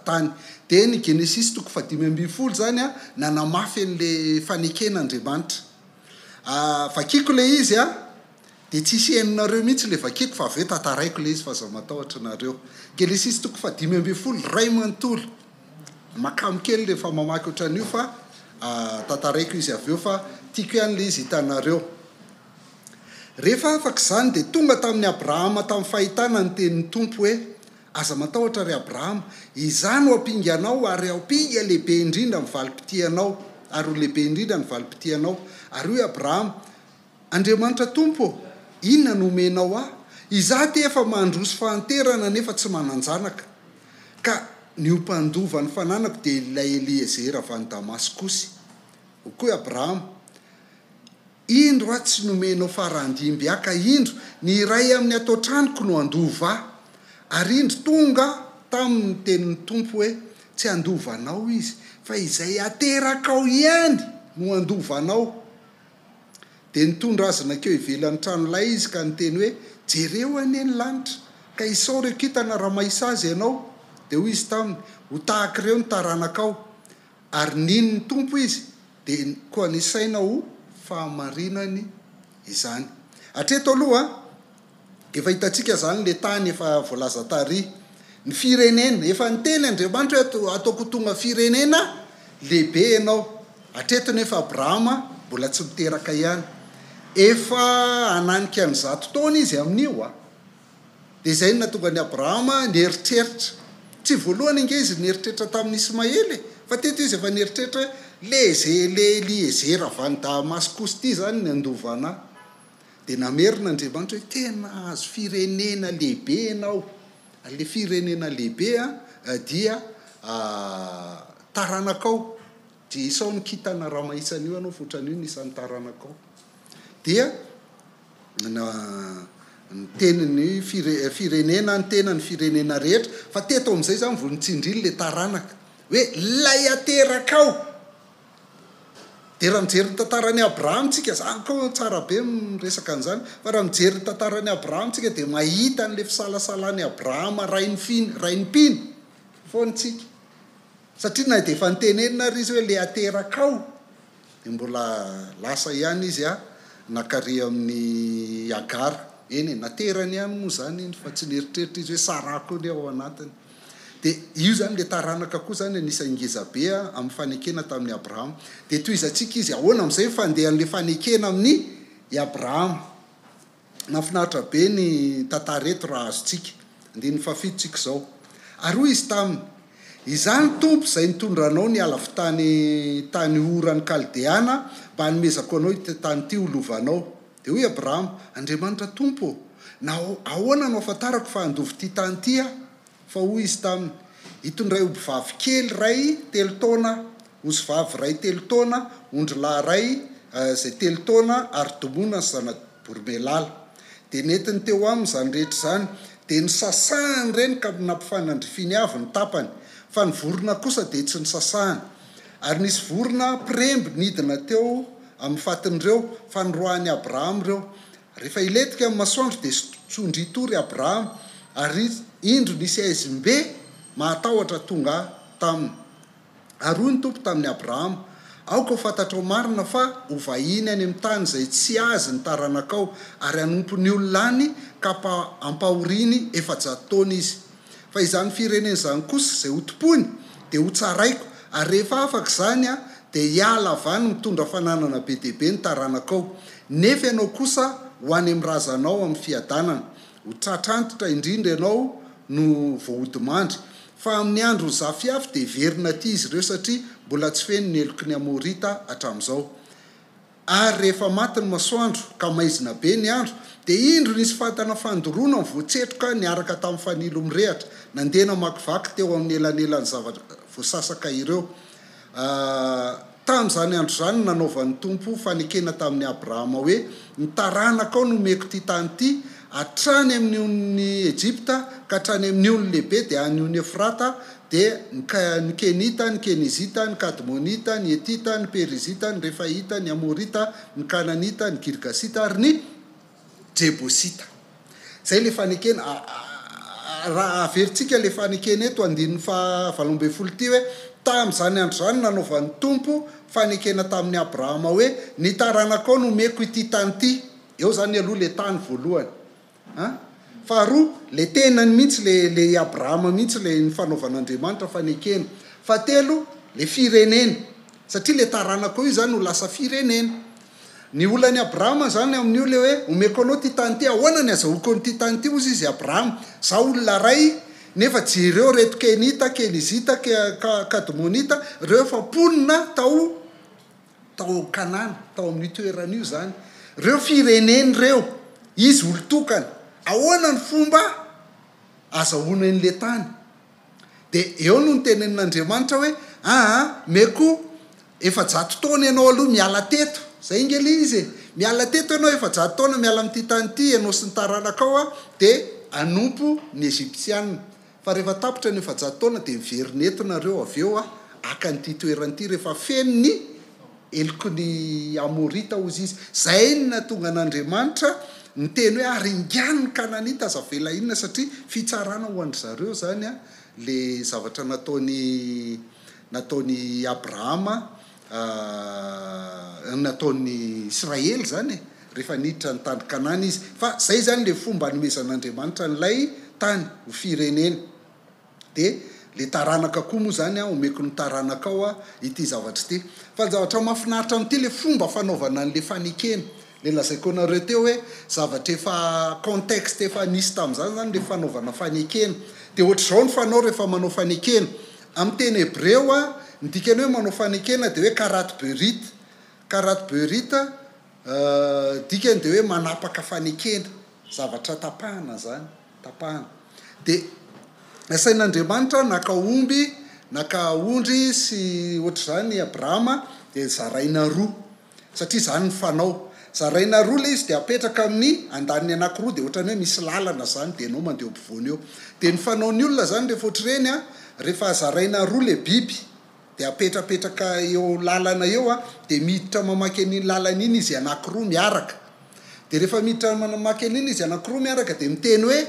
tany. Dia ny Genesisy toko fahadimy ambin'ny folo izany nanamafy an'ilay fanekena Andriamanitra. Vakiko ilay izy dia tsy hisy henonareo mihitsy ilay vakiko fa avy eo tantaraiko ilay izy fa aza matahotra nareo. Genesisy toko fahadimy ambin'ny folo iray manontolo. Makamo kely rehefa mamaky ohatran'io fa tantaraiko izy avy eo fa tiako ihany ilay izy hitanareo. Rehefa afaka izany dia tonga tamin'i Abrahama tamin'ny fahitana ny tenin'ny Tompo hoe, Aza matahotra ry Abrahama, Izaho no ampinganao ary ampinga lehibe indrindra ny valim-pitianao, ary ho lehibe indrindra ny valim-pitianao. Ary hoy Abrahama, Andriamanitra Tompo ô, inona no omenao ahy? Izaho aty efa mandroso fahanterana nefa tsy manan-janaka. Ka ny ho mpandova ny fananako dia ilay Eliezera avy any Damaskosy. Hoy koa i Abrahama, Indro aho tsy nomenao fara-andimby ahy, ka indro, ny iray amin'ny ato an-tranoko no handova ahy. Ary indro tonga taminy ny tenin'ny Tompo hoe, Tsy handova anao izy, fa izay haterakao ihany no handova anao. Dia nitondra azy nankeo ivelan'ny tranolay izy ka niteny hoe, Jereo anie ny lanitra, ka isao ireo kintana raha mahisa azy ianao. Dia hoy izy taminy, Ho tahaka ireo ny taranakao. Ary nino ny Tompo izy, dia koa nisaina ho fahamarinany izany. Hatreto aloha, efa hitantsika izany ilay tany efa voalaza tary. Ny firenena. Efa niteny Andriamanitra hoe ataoko ho tonga firenena lehibe ianao. Hatreto nefa Abrahama mbola tsy miteraka ihany. Efa hananika ny 100 taona izy amin'io a. Dia izay no nahatonga an'i Abrahama nieritreritra. Tsy voalohany ange izy nieritreritra tamin'i Ismaely e! Fa teto izy efa nieritreritra hoe le ze le Eliezera avy any Damaskosy ity izany ny handova anà. Dia namerina Andriamanitra hoe tena hahazo firenena lehibe ianao. Ary ilay firenena lehibe dia taranakao. Dia isao ny kintana raha mahita an'io ianao fa ohatran'io ny isan'ny taranakao. Dia na niteny ny fire, firenena, nitena ny firenena rehetra, fa teto amin'izay izany vao nitsindriny ilay taranaka, hoe ilay aterakao. Dia raha mijery ny tantaran'i Abrahama tsika, za koa tsara be miresaka an'izany, fa raha mijery ny tantaran'i Abrahama tsika dia mahita an'ilay fisalasalan'i Abrahama rain'ny fino, rain'ny mpino foana tsika. Satria na dia efa nitenenina ary izy hoe ilay aterakao, Dia mbola lasa ihany izy nankary amin'i Hagara. Eny e, naterany ihany moa izany iny fa tsy nieritreritra izy hoe Saraha koa anie ao anatiny. Dia io izany ilay taranaka koa izany anisan'ny ngezabe amin'ny fanekena tamin'i Abrahama. Dia tohizantsika izy, ahoana amin'izay ny fandehan'ilay fanekena amin'i Abrahama? Nahafinaritra be ny tantara eto raha azontsika. Andininy fahafito tsika izao. Ary hoy izy taminy, Izaho ny Tompo izay nitondra anao niala avy tany tany Ora ny Kaldeana mba hanomezako anao ity tany ity ho lovanao. Dia hoy Abrahama, Andriamanitra Tompo ô, na ahoana no ahafantarako fa handova ity tany ity aho? Fa hoy izy taminy, Itondray ombivavy kely iray telo taona, osivavy iray telo taona, ondrilahy iray izay telo taona, ary domona sy zana-boromailala. Dia nentiny teo aminy izany rehetra izany. Dia nosasahany ireny ka nampifanandrifiany avy ny tapany, fa ny vorona kosa dia tsy nosasahany. Ary nisy vorona mpiremby nidina teo amin'ny fatin'ireo, fa noroahin'i Abrahama ireo. Rehefa hilentika ny masoandro dia sondrian-tory Abrahama, ary indro nisy haizim-be mahatahotra tonga taminy. Ary hoy ny Tompo tamin'i Abrahama, Aoka ho fantatrao marina fa ho vahiny any amin'ny tany izay tsy azy ny taranakao, ary hanompo ny olona any ka hampahoriany 400 taona izy. Fa izany firenena izany kosa, izay hotompoiny, dia hotsaraiko, ary rehefa afaka izany dia hiala avy any mitondra fananana be dia be ny taranakao. Nefa ianao kosa ho any amin'ny razanao amin'ny fiadanana. Ho tratra antitra indrindra ianao no vao hodimandry. Fa amin'ny andron'ny zafiafy dia hiverina aty izy ireo, satria mbola tsy feno ny heloky ny Amorita hatramin'izao. Ary rehefa maty ny masoandro, ka maizina be ny andro, dia indro nisy fatana fandoroana voatsetroka niaraka tamin'ny fanilo mirehatra, nandeha namakivaky teo amin'ny elanelan'ny zavatra voasasaka ireo. Tamin'izany andro izany no nanaovan'ny Tompo fanekena tamin'i Abrahama hoe, Ny taranakao no homeko ity tany ity, hatrany amin'ny onin'i Egypta ka hatrany amin'ny ony lehibe, dia any ony Efrata, dia ny ny Kenita, ny Kenizita, ny Kadmonita, ny Hetita, ny Perizita, ny Refaita, ny Amorita, ny Kananita, ny Girgasita ary ny Jebosita. Izay ilay fanekena. Raha averintsika ilay fanekena eto andininy faha 18 ity hoe, Tamin'izany andro izany no nanaovan'ny Tompo fanekena tamin'i Abrahama hoe, Ny taranakao no omeko ity tany ity. Eo izany aloha ilay tany voalohany. An? Faharoa, ilay tenany mihitsy, ilay ilay i Abrahama mihitsy ilay nifanaovan'Andriamanitra fanekena. Fahatelo, ilay firenena. Satria ilay taranakao io izany ho lasa firenena. Ny olan'i Abrahama izany amin'io ilay hoe, omeko anao ity tany ity, ahoana ny azahoako an'ity tany ity hozy izy Abrahama, izaho olona iray, nefa jereo ireto Kenita, Kenizita, Kadmonita, ireo efa mponina tao tao Kanana, tao amin'io toerana io izany, ireo firenena ireo, izy olon-tokana, ahoana ny fomba azahoana an'ilay tany? Dia eo no nitenenin'Andriamanitra hoe, aa, meko 400 taona ianao aloha miala teto, izay ange ilay izy e, miala teto ianao 400 taona miala amin'ity tany ity, ianao sy ny taranakao an, dia hanompo ny Egyptiana. Fa rehefa tapitra ny 400 taona dia miverina eto nareo avy eo haka an'ity toerana ity rehefa feno ny heloky ny Amorita hozy izy. Izay no nahatonga an'Andriamanitra niteny hoe aringano ny Kananita aza avela inona satria fitsarana ho an-dry zareo izany le zavatra nataon'i nataon'i Abrahama nataon'ny Israely izany e, rehefa niditra ny tany Kanana izy. Fa izay izany ilay fomba anomezan'Andriamanitra an'ilay tany ho firenena. Dia le taranaka koa moa zany an, omeko ny taranakao an ity zavatra ity. Fa ny zavatra mahafinaritra amin'ity le fomba fanaovana an'le fanekena. Le lazaiko anareo teo hoe zavatra efa contexte efa nisy tamin'izany zany le fanaovana fanekena. Dia ohatr'izao ny fanao rehefa manao fanekena. Amin'ny teny hebreo an, ny dikany hoe manao fanekena dia hoe karat berit. Karat berit, dikany dia hoe manapaka fanekena. Zavatra tapahana zany, tapahana. Dia nasain'Andriamanitra naka omby, naka ondry sy ohatr'izany i Abrahama dia zaraina roa. Satria izany ny fanao. Zaraina roa ilay izy dia apetraka amin'ny andaniny anankiroa dia ohatran'ny hoe misy lalana izany dia ianao mandeha eo ampovoany eo. Dia ny fanaon'ny olona izany rehefa ohatr'ireny an, rehefa zaraina roa ilay biby dia apetrapetraka eo lalana eo an, dia miditra mamaky an'iny lalana iny izy anankiroa miaraka. Dia rehefa miditra mamaky an'iny izy anankiroa miaraka dia miteny hoe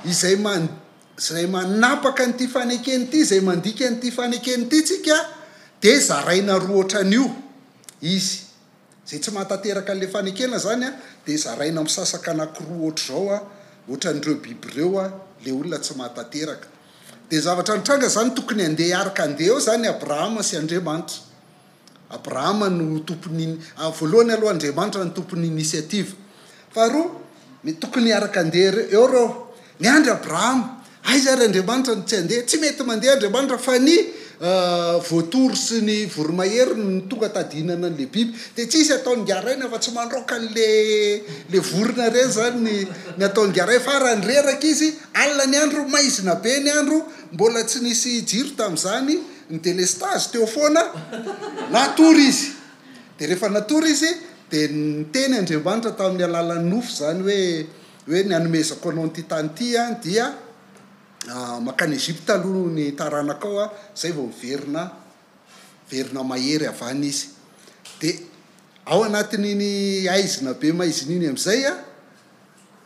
izay man- izay manapaka an'ity fanekena ity, izay mandika an'ity fanekena ity tsika dia zaraina roa ohatran'io. Izy. Izay tsy mahatanteraka an'ilay fanekena izany an, dia zaraina misasaka anankiroa ohatr'izao an, ohatran'ireo biby ireo an, ilay olona tsy mahatanteraka. Dia zavatra nitranga izany, tokony handeha hiaraka handeha eo izany Abrahama sy Andriamanitra. Abrahama no tompon'ny, voalohany aloha Andriamanitra no tompon'ny initiative. Faharoa, tokony hiaraka handeha eo ireo. Niandry Abrahama. Aiza ary Andriamanitra no tsy handeha? Tsy mety mandeha Andriamanitra fa ny voatoro sy ny voromahery no tonga tady hihinana an'ilay biby. Dia tsisy ataon'ingahy rainy afa-tsy mandroaka an'ilay ilay vorona ireny izany ny ny ataon'ingahy ray. Farany reraka izy, alina ny andro, maizina be ny andro, mbola tsy nisy jiro tamin'izany, ny delestazy teo foana, natory izy. Dia rehefa natory izy dia niteny Andriamanitra tamin'ny alalan'ny nofy izany hoe hoe ny hanomezako anao an'ity tany ity an, dia mankany Egypta aloha ny taranakao an, zay vao miverina, miverina mahery avy any izy. Dia ao anatin'iny haizina be maizina iny amin'izay an,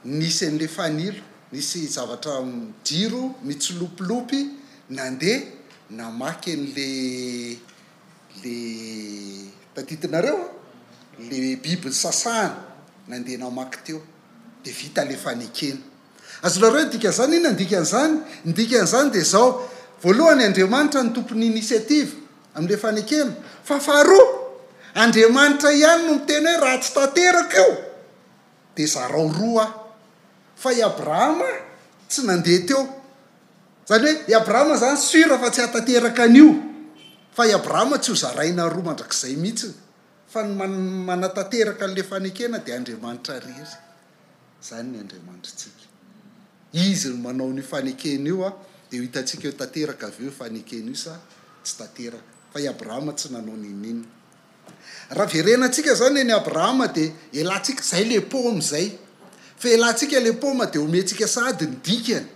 nisy an'ilay fanilo, nisy zavatra jiro mitsilopilopy nandeha namaky an'ilay le tadidinareo an, le biby nisasahana nandeha namaky teo. dia vita ilay fanekena. Azonareo ny dikan'izany? Inona ny dikan'izany? Ny dikan'izany dia izao, voalohany Andriamanitra no tompon'ny initiative amin'ilay fanekena, fa faharoa, Andriamanitra ihany no miteny hoe raha tsy tanteraka io dia zarao roa aho. Fa i Abrahama tsy nandeha teo. Izany hoe i Abrahama izany sûr fa tsy hahatanteraka an'io, fa i Abrahama tsy ho zaraina roa mandrakizay mihitsy. Fa ny manatanteraka an'ilay fanekena dia Andriamanitra irery. Izany ny Andriamanitritsika. Izy no manao an'io fanekena io, dia ho hitantsika eo tanteraka avy eo io fanekena io sa tsy tanteraka. Fa i Abrahama tsy nanao n'inon'inona. Raha verenantsika izany an'i Abrahama dia elantsika, izay ilay paoma izay. Fa elantsika ilay paoma dia omentsika sahady ny dikany.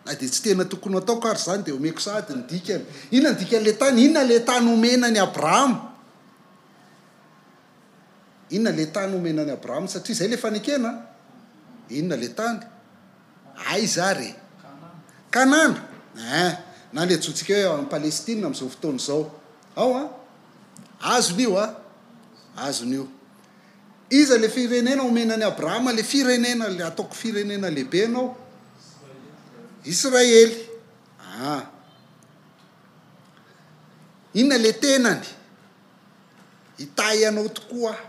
Na dia tsy tena tokony ho ataoko ary izany dia omeko sahady ny dikany. Inona ny dikan'ilay tany? Inona ilay tany omena an'i Abrahama? Inona le tany omena an'i Abrahama satria zay le fanekena an! Inona le tany? Aiza ary e? Kanana! Ein! Na le antsointsika hoe any Palestine amin'izao fotoana izao. Ao an! Azony io an! Azony io. Iza le firenena omena an'i Abrahama le firenena le ataoko firenena lehibe ianao? Israely. An! Inona le tenany? Hitahy anao tokoa aho.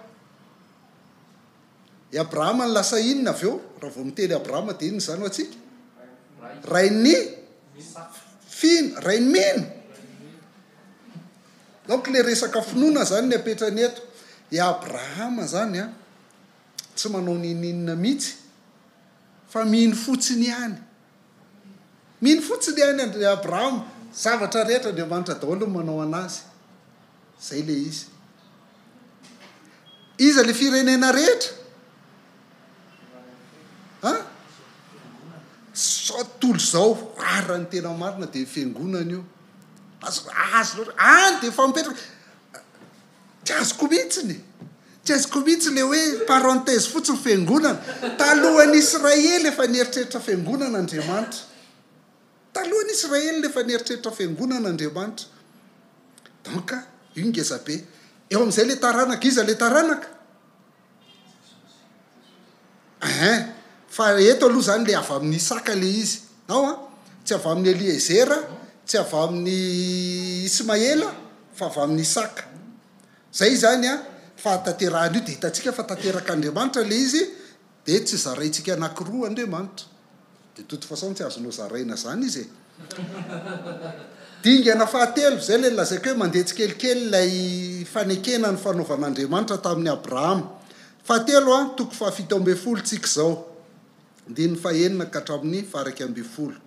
I Abrahama no lasa inona avy eo? Raha vao miteny Abrahama dia inona izany ho antsika? Rain'ny fino, rain'ny mino. Donc le resaka finoana izany ny apetrany eto. I Abrahama izany an, tsy manao n'inon'inona mihitsy fa mino fotsiny ihany. Mino fotsiny ihany an-dry Abrahama, zavatra rehetra Andriamanitra daholo no manao an'azy. Zay le izy. Iza le firenena rehetra? An? Zao tontolo izao, ary raha ny tena marina dia fiangonana io. Azo, azo, any dia efa mipetraka. Tsy azoko mihitsiny e! Tsy azoko mihitsy le hoe parenthèse fotsiny fiangonana. Talohan'i Israely efa nieritreritra fiangonana Andriamanitra. Talohan'i Israely efa nieritreritra fiangonana Andriamanitra. Donc io ngeza be. Eo amin'izay le taranaka, iza le taranaka? Ein! Fa eto aloha izany le avy amin'i Isaka le izy. Ao an! Tsy avy amin'i Eliezera, Tsy avy amin'i Ismaela fa avy amin'i Isaka. Izay izany an, fahatanterahan'io dia hitantsika fa tanterak'Andriamanitra ilay izy dia tsy zaraintsika anankiroa Andriamanitra. De toute façon tsy azonao zaraina zany izy e. Dingana fahatelo, zay ilay nolazaiko hoe mandeha tsikelikely ilay fanekena ny fanaovan'Andriamanitra tamin'i Abrahama. Fahatelo an, toko fahafito ambin'ny folo tsika izao, andininy fahenina ka hatramin'ny faha-iraika ambin'ny folo.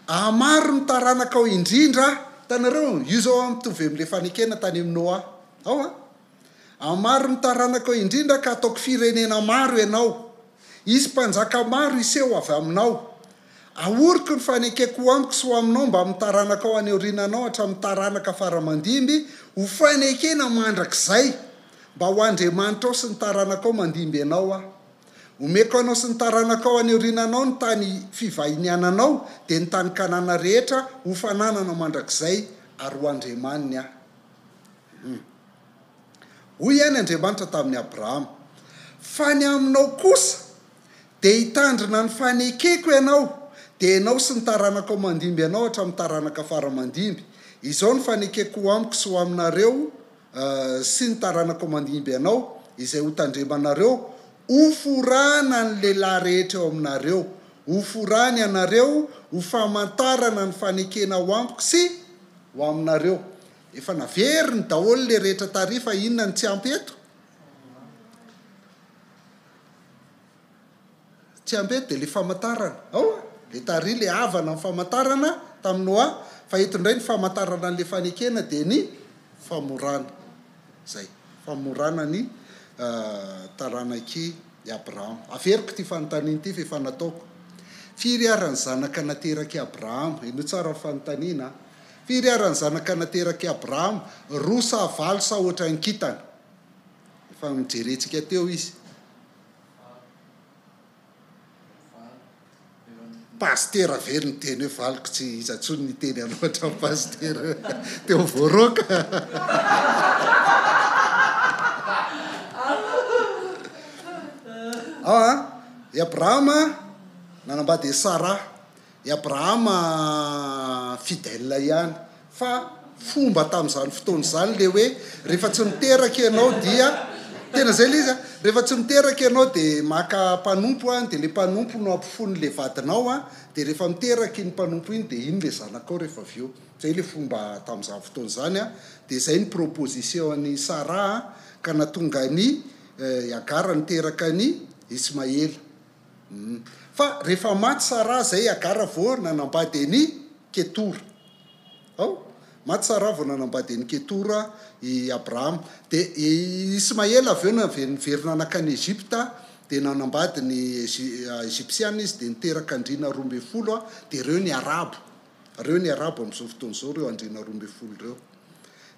Ahamaro ny taranakao indrindra aho. Hitanareo, io izao an mitovy amin'ilay fanekena tany amin'i Noa. Ao an. Ahamaro ny taranakao indrindra ka hataoko firenena maro ianao. Hisy mpanjaka maro hiseho avy aminao. Ahoriko ny fanekeko ho amiko sy ho aminao mbamin'ny taranakao any aoriananao hatramin'ny taranaka fara aman-dimby, ho fanekena mandrakizay, mba ho Andriamanitrao sy ny taranakao mandimby anao Aho. Omeko anao sy ny taranakao any aoriananao ny tany fivahiniananao, dia ny tany Kanana rehetra, ho fananana mandrakizay, ary ho Andriamaniny Aho. Hum. Hoy ihany Andriamanitra tamin'i Abrahama, Fa ny aminao kosa, dia hitandrina ny fanekeko ianao, dia ianao sy ny taranakao mandimby anao hatramin'ny taranaka fara mandimby. Izao no fanekeko ho amiko sy ho aminareo sy ny taranakao mandimby anao, izay hotandremanareo, Hoforana ny lehilahy rehetra eo aminareo, hoforany ianareo ho famantarana ny fanekena ho amiko sy ho aminareo. Efa naveriny daholo le rehetra tary fa inona no tsy ampy eto? Tsy ampy eto dia le famantarana. Ao a! Le tary le havana ny famantarana tamin'i Noa fa eto indray ny famantarana an'le fanekena dia ny famorana. Zay. Famorana ny taranak'i Abrahama. Averiko ity fanontaniana ity fa efa nataoko. Firy ary ny zanaka naterak'i Abrahama? Henoy tsara ny fanontaniana a! Firy ary ny zanaka naterak'i Abrahama? Roa sa valo sa ohatran'ny kintana? Efa nojerentsika teo izy. Pasitera ve no niteny hoe valo ko tsy iza intsony ny hiteny an'ohatra ny pasitera teo voaroaka. Ao an, i Abrahama nanambady an'i Saraha. I Abrahama fidèle ihany fa fomba tamin'izany fotoana izany le hoe rehefa tsy miteraka ianao dia, tena zay le izy an, rehefa tsy miteraka ianao de maka mpanompo an, de le mpanompo no ampofoin'le vadinao an, de rehefa miteraka iny mpanompo iny de iny le zanakao rehefa avy eo, zay le fomba tamin'izany fotoana izany an, de zay ny proposition an'i Sarah an, ka nahatonga an'i Hagara niteraka an'i Ismaela. Fa rehefa maty Saraha zay Hagara vao nanambady an'i Ketora. Ao? Maty Saraha vao nanambady an'i Ketora i Abrahama. Dia i Ismaela avy eo niverina nankany Egypta, dia nanambady ny Egypsiana izy, dia niteraka andriana 12, dia ireo ny Arabo. Ireo ny Arabo amin'izao fotoana izao, ireo andriana 12 ireo.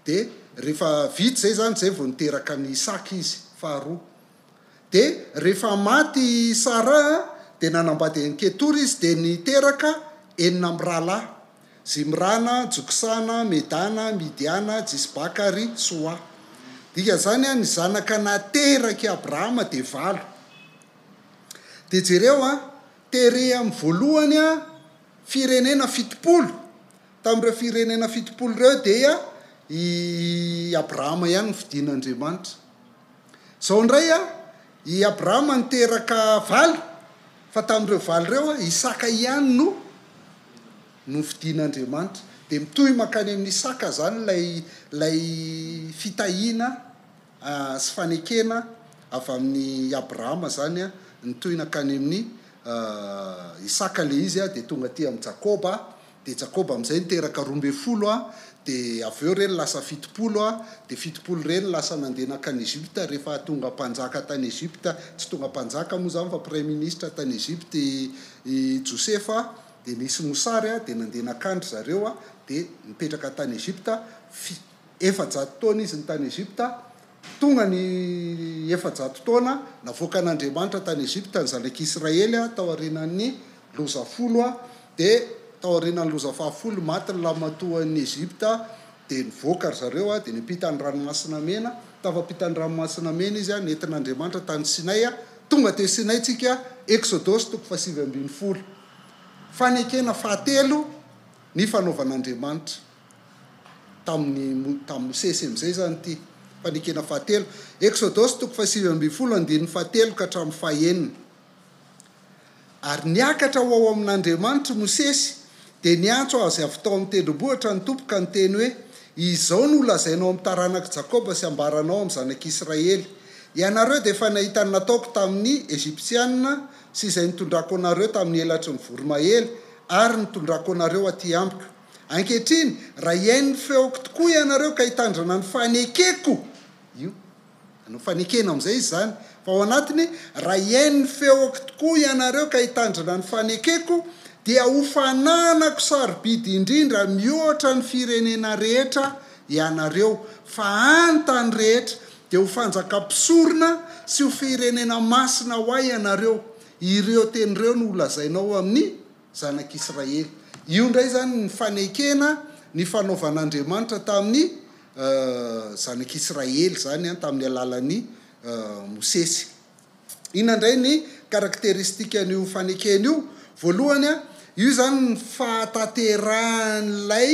Dia rehefa vita izay izany, izay vao niteraka an'i Isaka izy, faharoa. Dia rehefa maty i Saraha, dia nanambady an'i Ketora izy, dia niteraka enina amby rahalahy, Zimrana, Joksana, Medana, Midiana, Jisbaka ary Soa. Dikan'izany, ny zanaka naterak'i Abrahama dia valo. Dia jereo, tery amin'ny voalohany firenena 70. Tamin'ireo firenena 70 ireo dia i Abrahama ihany no fidin'Andriamanitra. Izao indray a, i Abrahama niteraka valo, fa tamin'ireo valo ireo a, Isaka ihany no nofidin'Andriamanitra. Dia mitohy mankany amin'i Isaka izany ilay ilay fitahiana sy fanekena avy amin'i Abrahama izany a, nitohy nankany amin'i Isaka ilay izy a, dia tonga aty amin'i Jakoba. Dia Jakoba amin'izay niteraka 12, dia avy eo ireny lasa 70, dia 70 ireny lasa nandeha nankany Egypta, rehefa tonga mpanjaka tany Egypta, tsy tonga mpanjaka moa izany fa praiminisitra tany Egypta i Josefa, dia nisy mosary, dia nandeha nankany ry zareo, dia nipetraka tany Egypta, 400 taona izy no tany Egypta, Tonga ny 400 taona, navoakan'Andriamanitra tany Egypta ny zanak'Israely taorianan'ny loza folo, dia taorianan'ny loza fahafolo maty ny lahimatoan'i Egypta, dia nivoaka ry zareo, dia niampita ny Ranomasina Mena, tafampita ny Ranomasina Mena izy, nentin'Andriamanitra tany Sinay, tonga teo Sinay tsika, Eksodosy toko faha-19. Fanekena fahatelo. nifanaovan'Andriamanitra tamin'ny tamin'i Mosesy amin'izay izany ity fanekena fahatelo. Eksodosy toko fahasivy ambin'ny folo andininy fahatelo ka hatramin'ny fahenina. Ary niakatra ho ao amin'Andriamanitra i Mosesy, dia niantso azy avy tao amin'ny tendrombohitra ny Tompo ka niteny hoe, Izao no holazainao amin'ny taranak'i Jakoba sy hambaranao amin'ny zanak'Israely, Ianareo dia efa nahita ny nataoko tamin'ny Egyptiana sy izay nitondrako anareo tamin'ny elatry ny voromahery ary nitondrako anareo aty amiko. Ankehitriny, raha hihaino ny feoko tokoa ianareo ka hitandrina ny fanekeko, io, Hanao fanekena amin'izay izy izany. Fa ao anatiny, Raha hihaino ny feoko tokoa ianareo ka hitandrina ny fanekeko, dia ho fananako sarobidy indrindra mihoatra ny firenena rehetra ianareo, fa any tany rehetra dia ho fanjakam-pisorona sy ho firenena masina ho ahy ianareo. Ireo teny ireo no holazainao amin'ny. Zanak'Israely. Io indray izany ny fanekena nifanaovan'Andriamanitra tamin'ny Zanak'Israely izany tamin'ny alalan'i Mosesy. Inona indray ny karakteristikan'io fanekena io? Voalohany, io izany ny fahatanterahan'ilay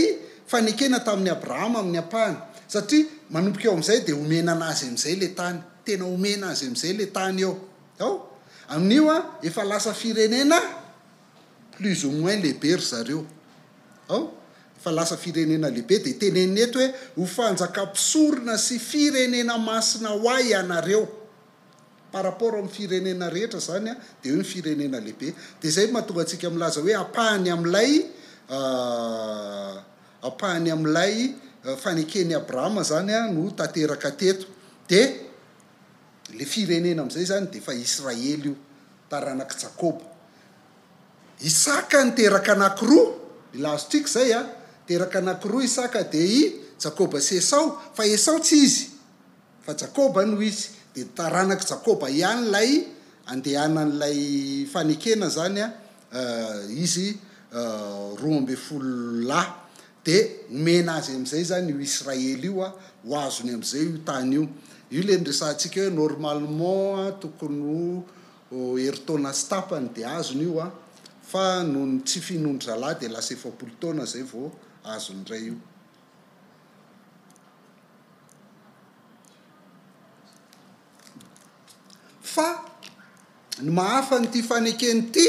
fanekena tamin'i Abrahama amin'ny ampahany, satria manomboka eo amin'izay dia omena an'azy amin'izay ilay tany, tena omena azy amin'izay ilay tany eo. Ao? Amin'io efa lasa firenena plus ou moins lehibe ry zareo. Ao? Efa lasa firenena lehibe dia teneniny eto hoe ho fanjakam-pisorona sy firenena masina ho ahy ianareo. Par rapport amin'ny firenena rehetra izany dia eo ny firenena lehibe. Dia izay no mahatonga antsika milaza hoe ampahany amin'ilay ampahany amin'ilay faneken'i Abrahama izany no tanteraka teto. Dia Ilay firenena amin'izay izany dia efa Israely io, taranak'i Jakoba. Isaka niteraka anankiroa, mila azontsika izay an, niteraka anankiroa Isaka dia i Jakoba sy Esao, fa Esao tsy izy, fa Jakoba no izy, dia taranak'i Jakoba ihany ilay andehanan'ilay fanekena izany an, izy 12 lahy. Dia omena azy amin'izay izany io Israely io ho azony amin'izay io tany io. Io ilay niresahantsika hoe normalement tokony ho herintaona sy tapany dia azony io fa noho ny tsy finoan-dry zalahy dia lasa 40 taona izay vao azony indray io. Fa ny maha-hafa an'ity fanekena ity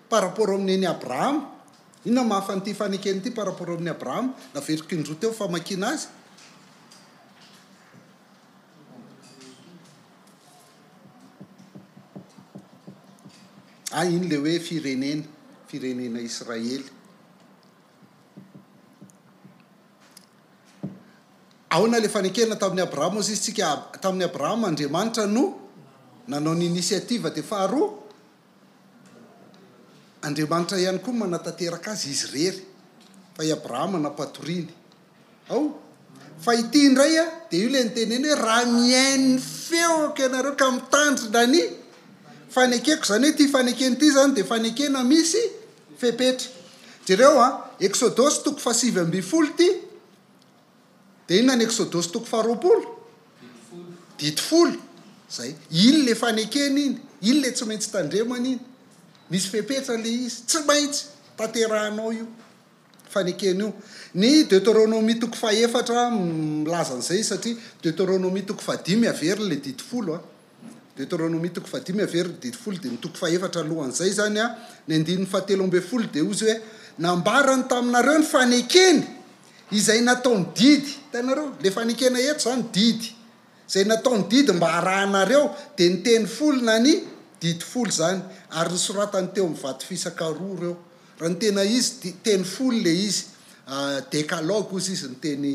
par rapport amin'ny an'i Abrahama, inona no maha-hafa an'ity fanekena ity par rapport amin'i Abrahama? Naveriko indroa teo ny famakiana azy. Ah, iny ilay hoe firenena, firenena Israely. Ahoana ilay fanekena tamin'i Abrahama hozy izy tsika tamin'i Abrahama Andriamanitra no nanao ny initiative dia faharoa Andriamanitra ihany koa manatanteraka azy izy irery fa i Abrahama nampatoriany ao fa ity indray a dia io ilay niteneny hoe raha mihaino ny feoko ianareo ka mitandrina ny fanekeko izany hoe ity fanekena ity izany dia fanekena misy fepetra jereo a Eksodosy toko faha-19 ity Dia inona ny Eksodosy toko faharoapolo? Didy folo. Izay. Iny ilay fanekena iny. Iny ilay tsy maintsy tandremana iny. Misy fepetra ilay izy. Tsy maintsy tanterahanao io fanekena io. Ny Deoteronomia toko fahefatra milaza an'izay izy satria Deoteronomia toko fahadimy averina ilay didy folo an. Deoteronomia toko fahadimy averina didy folo dia ny toko fahefatra alohan'izay izany an, ny andininy fahatelo ambin'ny folo dia hozy hoe nambarany taminareo ny fanekeny izay nataony didy, hitanareo, ilay fanekena eto izany didy, izay nataony didy mba harahanareo dia ny teny folo na ny didy folo izany, ary nosoratany teo amin'ny vato fisaka roa ireo. Raha ny tena izy, teny folo ilay izy, decalogue hozy izy ny teny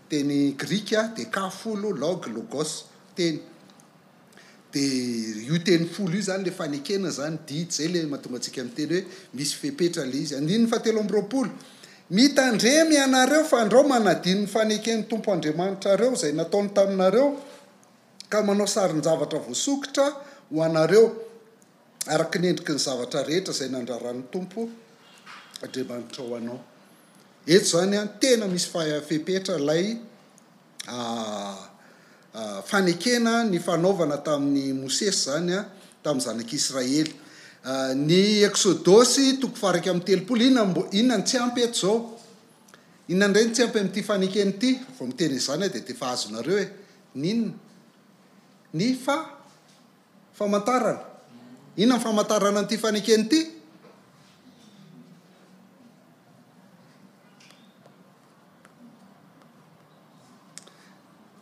teny grika, deka folo, logue, logos. Teny. Dia io teny folo io izany ilay fanekena izany, didy, izay ilay mahatonga antsika miteny hoe misy fepetra ilay izy. Andininy fahatelo amby roapolo, Mitandrema ianareo fandrao manadino ny faneken'ny Tompo Andriamanitrareo izay nataony taminareo ka manao sarin-javatra voasokitra ho anareo araka ny endriky ny zavatra rehetra izay nandraran'ny Tompo Andriamanitrao anao. Eto izany an, tena misy fepetra ilay fanekena nifanaovana tamin'i Mosesy izany tamin'ny zanak'Israely. Ny Eksodosy toko faha-31, inona mbo, inona no tsy ampy eto izao? Inona indray no tsy ampy amin'ity fanekena ity? Vao miteny an'izany aho dia efa azonareo e! Ny inona? Ny fa, famantarana. Inona ny famantarana an'ity fanekena ity?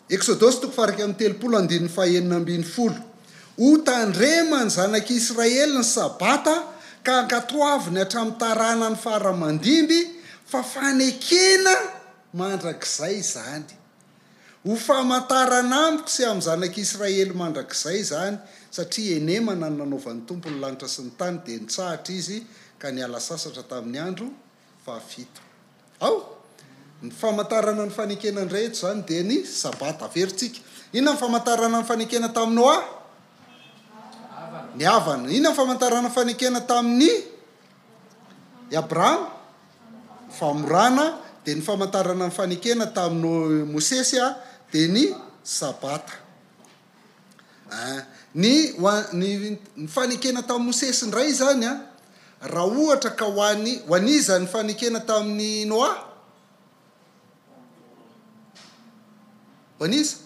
Eksodosy toko faha-31 andininy faha-16 Ho tandreman'ny zanak'Israely ny Sabata ka hankatoaviny hatramin'ny taranany fara aman-dimby, fa fanekena mandrakizay izany. Ho famantarana amiko sy amin'ny zanak'Israely mandrakizay izany, satria henemana no nanaovan'ny Tompo ny lanitra sy ny tany, dia nitsahatra Izy ka niala sasatra tamin'ny andro fahafito. Ao! Ny famantarana ny fanekena indray eto izany dia ny Sabata. Averintsika. Inona ny famantarana ny fanekena tamin'i Noa? Ny havana. Inona ny famantarana ny fanekena tamin'i Abrahama? Ny famorana. Dia ny famantarana ny fanekena tamin'i Mosesy dia ny Sabata. Ein. Ny ho an, ny ny fanekena tamin'i Mosesy indray izany an, raha ohatra ka ho an'i, ho an'iza ny fanekena tamin'i Noa? Ho an'iza?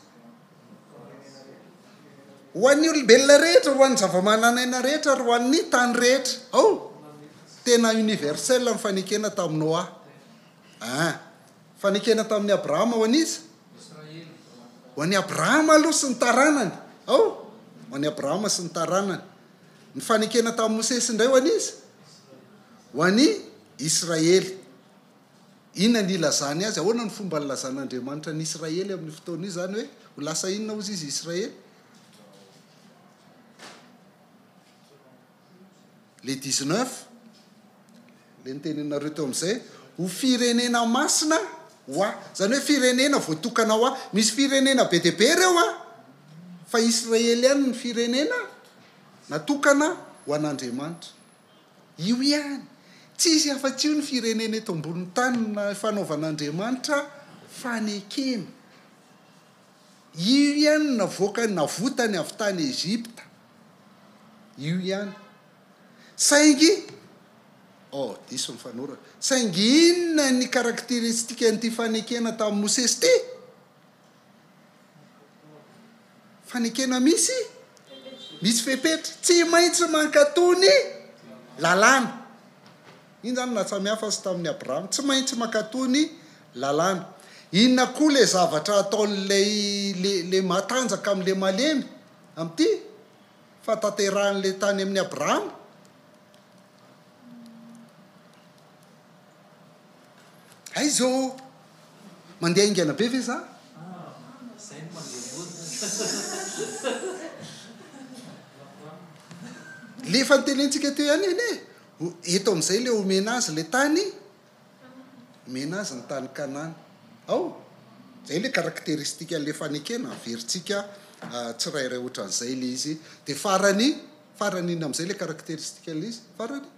Ho an'ny olombelona rehetra, ho an'ny zava-manan'aina rehetra ary ho an'ny tany rehetra. Ao? Tena universel ny fanekena tamin'i Noa. Ein. Fanekena tamin'i Abrahama ho an'iza? Ho an'i Abrahama aloha sy ny taranany. Ao? Ho an'i Abrahama sy ny taranany. Ny fanekena tamin'i Mosesy indray ho an'iza? Ho an'i Israely. Inona ny ilazany azy? Ahoana ny fomba nilazan'Andriamanitra an'i Israely amin'io fotoana io izany hoe ho lasa inona hozy izy Israely? Le 19, le noteneninareo teo amin'izay, ho firenena masina ho ahy. Izany hoe firenena voatokana ho ahy. Misy firenena be dia be ireo an, fa Israely ihany ny firenena natokana ho an'Andriamanitra. Io ihany. Tsisy afa-tsy io ny firenena eto ambonin'ny tany fanaovan'Andriamanitra fanekena. Io ihany no navoakany, navotany avy tany Egypta. Io ihany. Saingy, oh, diso ny fanorana. Saingy inona ny karakteristikan'ity fanekena tamin'i Mosesy ity? Fanekena misy misy fepetra. Tsy maintsy mankatò ny lalàna. Iny zany no naha-samihafa azy tamin'i Abrahama. Tsy maintsy mankatò ny lalàna. Inona koa ilay zavatra ataon'ilay le le matanjaka amin'ilay malemy amin'ity fahatanterahan'ilay tany amin'i Abrahama? Aiza ô? Mandeha haingana be ve za? Le efa notenentsika teo ihany anie e! Eto amin'izay le omena azy le tany, omena azy ny tany Kanana. Ao! Zay le caractéristique an'le fanekena, averintsika tsirairay ohatran'izay le izy. De farany, farany inona amin'izay le caractéristique an'le izy? Farany?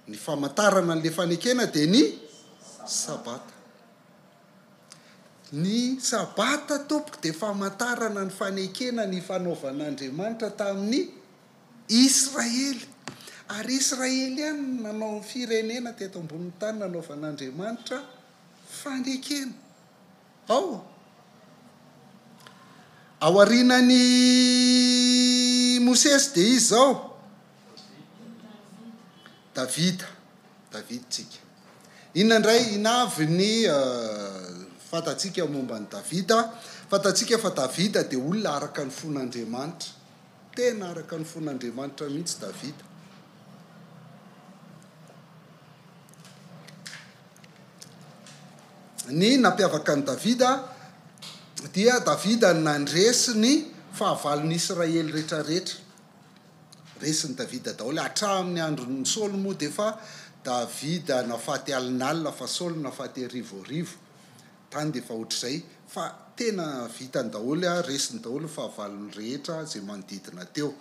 Ny famantarana an'le fanekena dia ny Sabata. Ny Sabata tompoko dia famantarana ny fanekena nifanaovan'Andriamanitra tamin'ny Israely. Ary Israely ihany no nanao ny firenena teto ambonin'ny tany nanaovan'Andriamanitra fanekena. Ao. Aorianan'i Mosesy dia iza izao? Davida. Davida tsika. Inona indray, inona avy ny fantatsika momba an'i Davida? Fantatsika fa Davida dia olona araka ny fon'Andriamanitra. Tena araka ny fon'Andriamanitra mihitsy Davida. Ny nampiavaka an'i Davida dia Davida nandresy ny fahavalon'Israely rehetrarehetra. Resin'i Davida daholo, hatramin'ny andron'i Saoly moa dia efa Davida nafaty alinalina fa Saoly nafaty arivoarivo. Tany dia efa ohatr'izay fa tena vitany daholo a, resiny daholo ny fahavalony rehetra izay manodidina teo.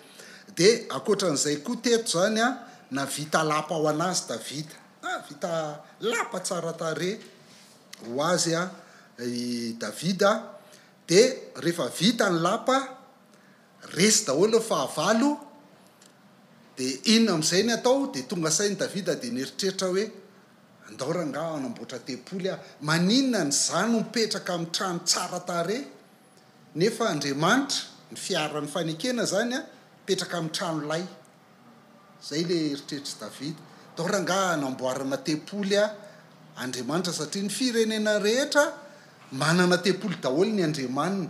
Dia ankoatran'izay koa teto izany a, nahavita lapa ho an'azy Davida. Nahavita lapa tsara tarehy ho azy a i Davida. Dia rehefa vita ny lapa, resy daholo ny fahavalo, dia inona amin'izay ny atao? Dia tonga saina i Davida dia nieritreritra hoe. Andao rangaha hanamboatra tempoly aho. Maninona ny za no mipetraka amin'ny trano tsara tarehy nefa Andriamanitra, ny fiaran'ny fanekena izany an, mipetraka amin'ny trano lay. Izay ilay eritreritr'i Davida. Ndao rangaha hanamboarana tempoly aho Andriamanitra satria ny firenena rehetra manana tempoly daholo ny andriamaniny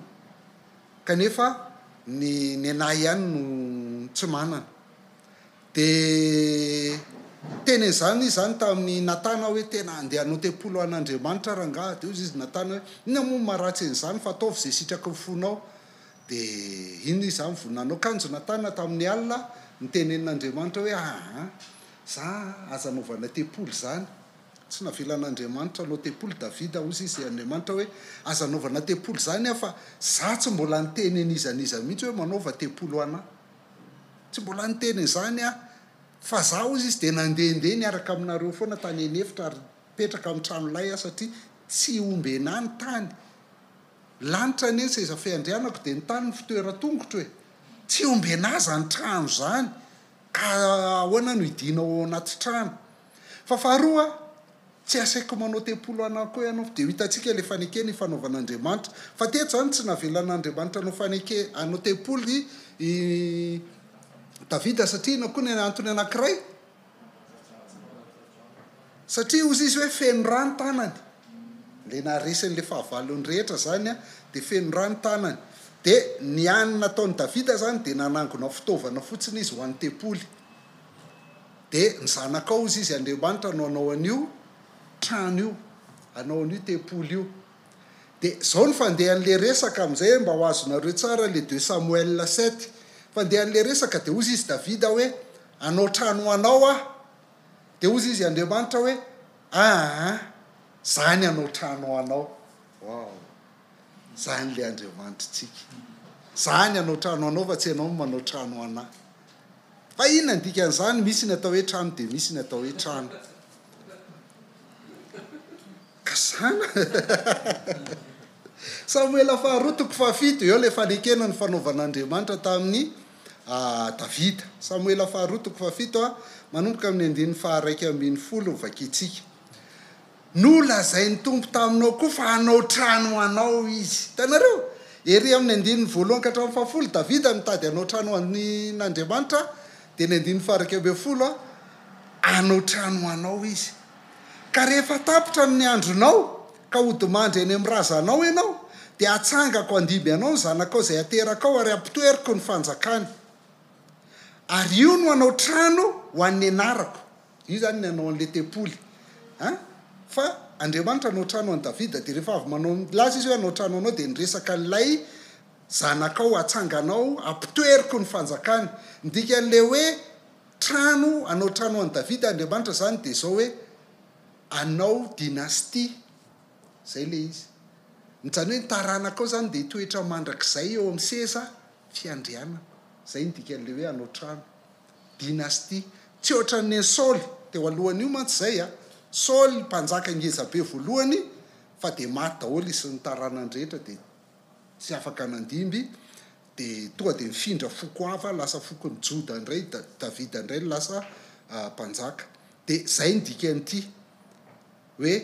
kanefa ny nenahy ihany no tsy manana. Dia niteny an'izany izy izany tamin'i Natana hoe, Tena handeha hanao tempoly ho an'Andriamanitra aho rangaha. Dia hoy izy Natana hoe, Inona moa no maharatsy an'izany fa ataovy izay sitraky ny fonao. Dia inona izy izany vonona hanao? Kanjo Natana tamin'ny alina nitenenin'Andriamanitra hoe, Aa, za aza anaovana tempoly izany. Tsy navelan'Andriamanitra hanao tempoly Davida. Hoy izy Andriamanitra hoe, Aza anaovana tempoly izany aho fa za tsy mbola niteny an'iza n'iza mihitsy hoe manaova tempoly ho an'ahy. Tsy mbola niteny an'izany aho, fa za hozy izy dia nandehandeha niaraka aminareo foana tany an'efitra ary nipetraka amin'ny tranolay aho satria tsy omby anah ny tany. Lanitra anie ny seza fiandrianako dia ny tany ny fitoeran-tongotro e! Tsy omby anah izany trano izany ka ahoana no hidianao ao anaty trano? Fa faharoa, Tsy asaiko manao tempoly ho anah koa ianao, dia ho hitantsika ilay fanekena ifanaovan'Andriamanitra. Fa teto izany tsy navelan'Andriamanitra hanao faneke, hanao tempoly i Davida satria inona koa ny antony anankiray? Satria hozy izy hoe feno rà ny tanany. Ilay naharesy an'ilay fahavalony rehetra izany dia feno rà ny tanany. Dia ny hany nataon'i Davida izany dia nanangona fitaovana fotsiny izy ho an'ny tempoly. Dia ny zanakao, hozy izy, Andriamanitra no hanao an'io trano io, hanao an'io tempoly io. Dia izao ny fandehan'ilay resaka amin'izay mba ho azonareo tsara ilay deux Samuel sept. Fandehan'ilay resaka dia hozy izy Davida hoe, hanao trano ho anao aho. Dia hozy izy Andriamanitra hoe, aa, za ny hanao trano ho anao. Wow. Zany ilay Andriamanitritsika. Za ny hanao trano ho anao fa tsy ianao no manao trano ho anah. Fa inona ny dikan'izany? Misy ny atao hoe trano dia misy ny atao hoe trano. Kasana. Samoela faharoa toko fahafito, eo ilay fanekena ny fanaovan'Andriamanitra tamin'i Davida. Samoela faharoa toko fahafito, manomboka amin'ny andininy faharaika ambinifolo no vakintsika. Nolazain'ny Tompo taminao koa fa hanao trano ho anao Izy. Hitanareo? Ery amin'ny andininy voalohany ka hatramin'ny fahafolo, Davida mitady hanao trano ho an'Andriamanitra, dia ny andininy faha-11, hanao trano ho anao Izy. Ka rehefa tapitra ny andronao, ka hodimandry any amin'ny razanao ianao, dia hatsangako handimby anao ny zanakao izay haterakao ary hampitoeriko ny fanjakany. Ary io no hanao trano ho an'ny anarako. Io izany ny hanao an'ilay tempoly an! Fa Andriamanitra hanao trano an'i Davida, dia rehefa avy manao, nilaza izy hoe hanao trano anao, dia niresaka an'ilay zanakao hatsanganao, hampitoeriko ny fanjakany. Ny dikan'ilay hoe trano, hanao trano an'i Davida Andriamanitra izany dia izao hoe hanao dynastie, izay ilay izy. Izany hoe ny taranakao izany dia hitoetra mandrakizay eo amin'ny seza fiandrianana. Izay ny dikan'ilay hoe hanao trano. Dynastie. Tsy ohatran'ny an'i Saoly teo alohany io mantsy izay a! Saoly mpanjaka ngeza be voalohany fa dia maty daholo izy sy ny taranany rehetra dia tsy afaka nandimby dia tonga dia nifindra foko hafa lasa fokon'i Joda indray Davida indray no lasa mpanjaka. Dia izay ny dikan'ity hoe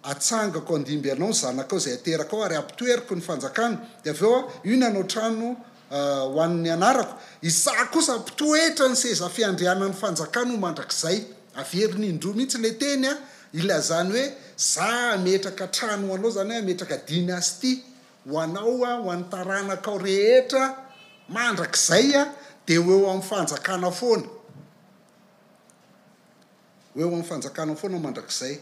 Atsangako handimby anao ny zanakao izay haterakao, ary hampitoeriko ny fanjakany. Dia avy eo aho, io ny hanao trano ho an'ny anarako. Izaho kosa hampitoetra ny seza fiandrianan'ny fanjakany ho mandrakizay. Averiny indroa mihitsy ilay teny ilazany hoe, Izaho hametraka trano ho anao, izany hoe hametraka dynastie ho anao aho, ho an'ny taranakao rehetra mandrakizay, dia ho eo amin'ny fanjakana foana. Ho eo amin'ny fanjakanao foana mandrakizay.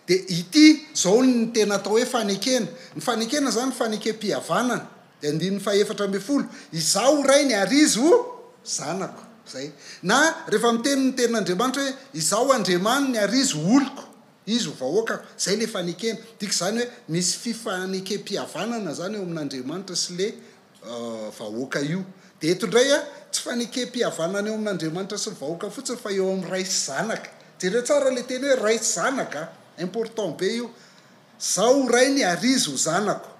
Dia ity izao ny tena atao hoe fanekena. Ny fanekena izany fanekem-pihavanana. Dia andininy fahefatra ambinifolo, Izaho ho rainy ary izy ho zanako. Izay. Na rehefa miteny ny tenin'Andriamanitra hoe Izaho Andriamaniny ary izy ho oloko, izy ho vahoakako. Izay ilay fanekena. Midika izany hoe misy fifanekem-pihavanana izany eo amin'Andriamanitra sy ilay vahoaka io. Dia eto indray a, tsy fanekem-pihavanana eo amin'Andriamanitra sy ny vahoaka fotsiny fa eo amin'ny ray sy zanaka. Jereo tsara ilay teny hoe ray sy zanaka a, important be io. Zaho ho rainy ary izy ho zanako.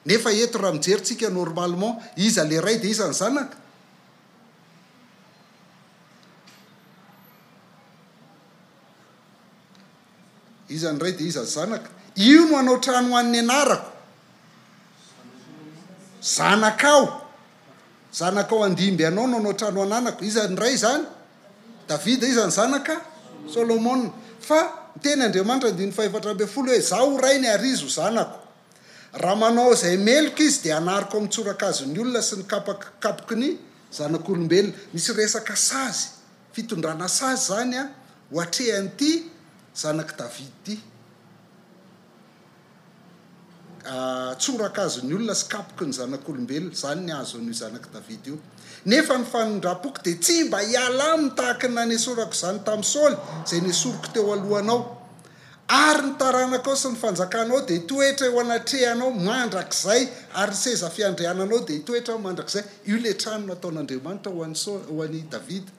Nefa eto raha mijery tsika normalement, iza ilay ray dia iza ny zanaka? Iza ny ray dia iza ny zanaka? Io no hanao trano ho an'ny anarako. Zanakao. Zanakao handimby anao no hanao trano ananako. Iza ny ray izany? Davida. Iza ny zanaka? Solomona. Fa niteny Andriamanitra andininy faha-14 hoe, Izaho ho rainy ary izy ho zanako. Raha manao izay meloka izy dia hanariko amin'ny tsorakazon'ny olona sy ny kapoky ny zanak'olombelona. Misy resaka sazy, fitondrana sazy izany ho atrehan'ity zanak'i Davida ity. Tsorakazon'ny olona sy kapoky ny zanak'olombelona, izany ny hahazo an'io zanak'i Davida io. Nefa ny famindram-poko dia tsy mba hiala aminy tahaka ny nanesorako izany tamin'i Saoly, izay nesoriko teo alohanao. Ary ny taranakao sy ny fanjakanao dia hitoetra eo anatrehanao mandrakizay, ary ny seza fiandriananao dia hitoetra mandrakizay. Io ilay trano nataon'Andriamanitra ho an'i Saoly, ho an'i Davida.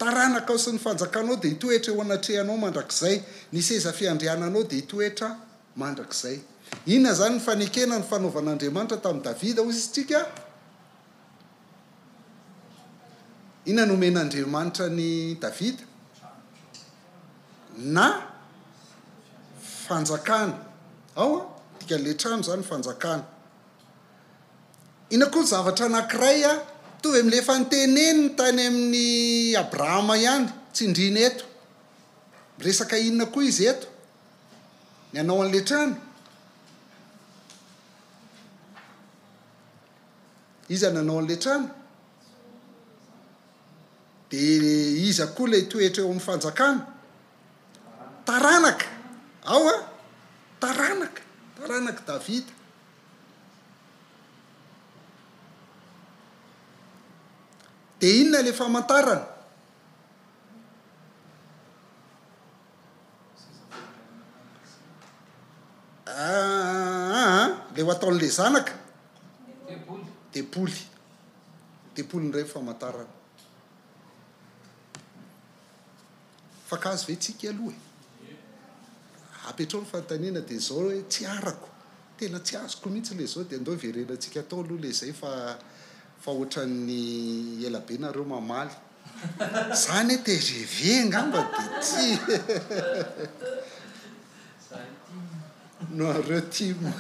Taranakao sy ny fanjakanao dia hitoetra eo anatrehanao mandrakizay, ny seza fiandriananao dia hitoetra mandrakizay. Inona izany ny fanekena nifanaovan'Andriamanitra tamin'i Davida, hoy isika? Inona no nomen'Andriamanitra an'i Davida? Na fanjakana. Ao an, dikan'ilay trano izany fanjakana. Inona koa ny zavatra anankiray an, mitovy amin'ilay efa noteneniny tany amin'i Abrahama ihany, tsindriana eto. Miresaka inona koa izy eto? Ny hanao an'ilay trano. Iza nanao an'ilay trano? Dia iza koa ilay toetra eo amin'ny fanjakana? Taranaka! Ao an! Taranaka! Taranak'i Davida. Dia inona ilay famantarana? Aa ilay ho ataon'ilay zanaka? Tempoly. Tempoly. Tempoly indray ny famantarana. Mifankahazo ve tsika aloha e? Apetrao ny fanontaniana dia izao hoe tsy arako, tena tsy azoko mihitsy ilay izao dia andao hiverenantsika atao aloha ilay izay fa fa ohatran'ny ela be nareo mamaly. Za anie tgv angamba dia tsy Nareo tim.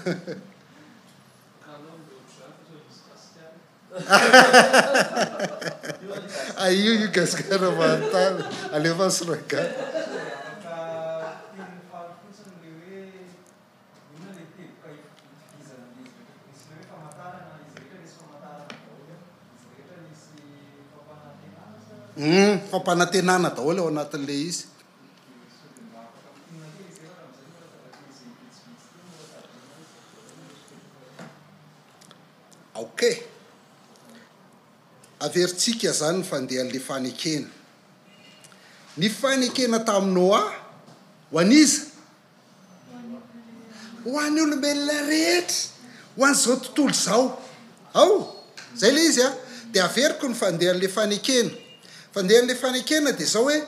Io io gasikara manontany. Alefaso rangahy. Hum, fampanantenana daholo ao anatin'ilay izy. Ok. Averintsika izany ny fandehan'ilay fanekena. Ny fanekena tamin'i Noa, ho an'iza? Ho an'ny olombelona rehetra, ho an'izao tontolo izao. Ao! Izay ilay izy an. Dia averiko ny fandehan'ilay fanekena. Fandehan'ilay fanekena dia izao hoe,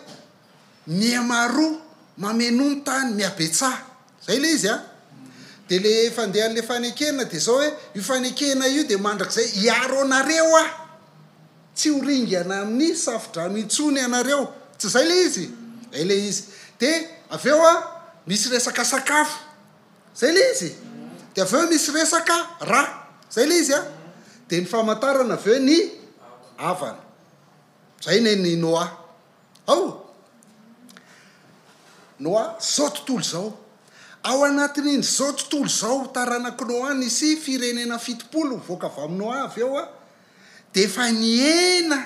Mihamaroa, mamenoa ny tany, mihabetsaha. Izay ilay izy an. Dia ilay fandehan'ilay fanekena dia izao hoe, io fanekena io dia mandrakizay hiaro anareo aho. Tsy ho ringana amin'ny safodrano intsony ianareo. Tsy izay ilay izy? Izay ilay izy. Dia avy eo an, misy resaka sakafo. Izay ilay izy? Dia avy eo misy resaka ra. Izay ilay izy an? Dia ny famantarana avy eo ny havana. Izay ny an'i Noa. Ao! Noa, izao tontolo izao. Ao anatin'iny izao tontolo izao, taranak'i Noa nisy firenena 70 nivoaka avy amin'i Noa avy eo an, dia efa nihena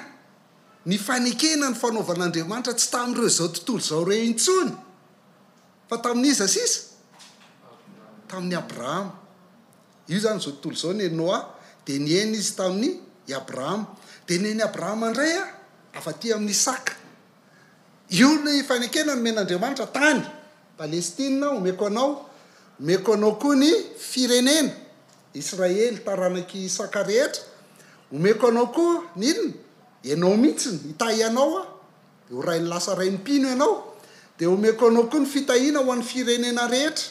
ny fanekena ny fanaovan'Andriamanitra tsy tamin'ireo izao tontolo izao ireo intsony, fa tamin'iza sisa? Tamin'i Abrahama. Io izany izao tontolo izao ny Noa, dia nihena izy tamin'i i Abrahama. Dia nen'i Abrahama indray avy aty amin'i Isaka. Io ny fanekena nomen'Andriamanitra tany Palestina, omeko anao, omeko anao koa ny firenena Israely, taranak'i Isaka rehetra, omeko anao koa ny inona? Ianao mihitsy, hitahy anao aho, dia ho rain'ny lasa rain'ny mpino ianao, dia omeko anao koa ny fitahiana ho an'ny firenena rehetra.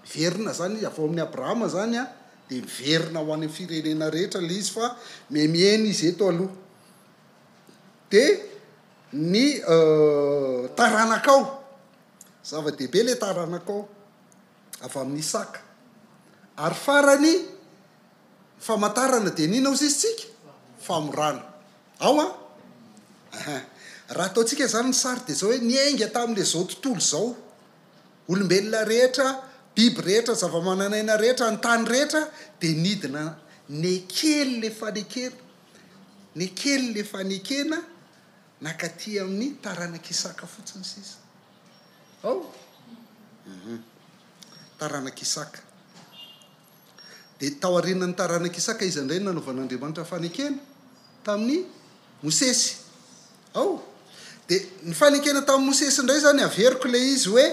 Miverina izany izy, avy ao amin'i Abrahama izany an, dia miverina ho any amin'ny firenena rehetra ilay izy fa mihemihena izy eto aloha. Dia ny taranakao. Zava-dehibe ilay taranakao avy amin'i Isaka. Ary farany, ny famantarana dia ny inona hozy izy tsika? Famorana. Ao an? Aha. Raha ataontsika izany ny sary dia izao hoe niainga tamin'ilay izao tontolo izao. Olombelona rehetra, biby rehetra, zava-manan'aina rehetra, ny tany rehetra dia nidina nekely ilay fanekena, nekely ilay fanekena nankaty amin'ny taranak'i Isaka fotsiny sisa. Ao? Uhum. Taranak'i Isaka. Dia tao aorianan'ny taranak'i Isaka iza indray no nanaovan'Andriamanitra fanekena? Tamin'i Mosesy. Ao. Dia ny fanekena tamin'i Mosesy indray izany averiko ilay izy hoe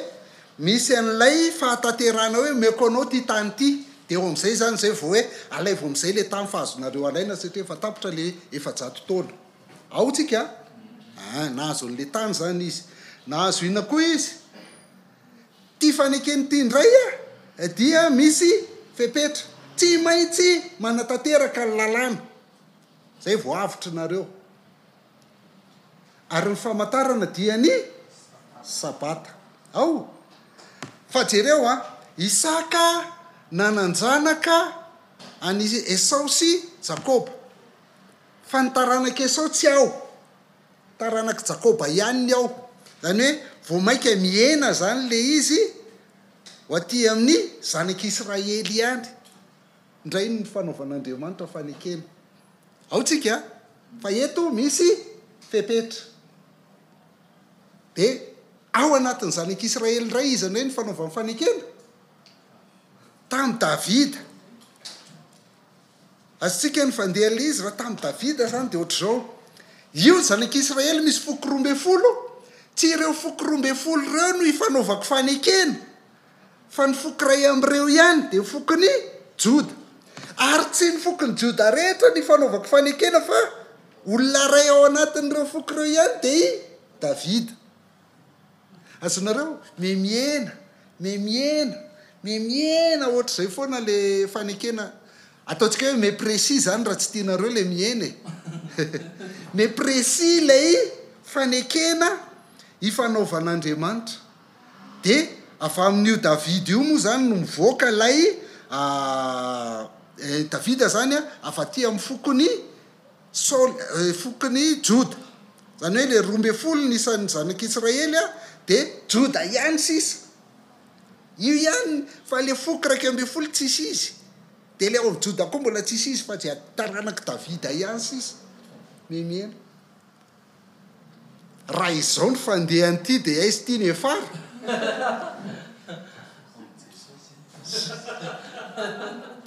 misy an'ilay fahatanterahana hoe omeko anao ity tany ity. Dia eo amin'izay izany izay vao hoe alaivo amin'izay ilay tany fa azonareo alaina satria efa tapitra ilay 400 taona. Ao tsika a? Ah, nahazo an'ilay tany izany izy. Nahazo inona koa izy? Ity fanekena ity indray dia misy fepetra. Tsy maintsy manatanteraka ny lalàna. Izay vao avotry nareo. Ary ny famantarana dia ny Sabata. Ao. Fa jereo an, Isaka nanan-janaka an'i Esao sy Jakoba. Fa ny taranak'i Esao tsy ao. Taranak'i Jakoba ihany ny ao. Izany hoe vao mainka mihena izany ilay izy ho aty amin'ny zanak'Israely ihany indray ny fanaovan'Andriamanitra fanekena. Ao tsika fa eto misy fepetra. Dia ao anatin'ny zanak'Israely indray iza indray ny fanaovany fanekena? Tamin'i Davida. Azontsika ny fandehan'ilay izy raha tamin'i Davida izany dia ohatr'izao, io ny zanak'Israely misy foko 12, tsy ireo foko 12 ireo no ifanaovako fanekena, fa ny foko iray amin'ireo ihany, dia ny fokon'i Joda. Ary tsy ny fokon'i Joda rehetra no ifanaovako fanekena fa olona iray ao anatin'ireo foko ireo ihany dia i Davida. Azonareo? Mihemihena, mihemihena, mihemihena ohatr'izay foana le fanekena. Ataontsika hoe mais précis zany raha tsy tianareo le mihena e. Mais précis ilay fanekena ifanaovan'Andriamanitra. Dia avy amin'io Davida io moa zany no mivoaka ilay Davida zany avy aty amin'ny fokon'i Saoly, fokon'i Joda. Izany hoe ilay 12 ny isan'ny zanak'Israely dia Joda ihany sisa. Io ihany fa ilay foko 11 tsisy izy. Dia ilay ao amin'i Joda koa mbola tsisy izy fa izay taranak'i Davida ihany sisa. Mihemihena. Raha izao ny fandehan'ity dia aiza ity ny hiafara?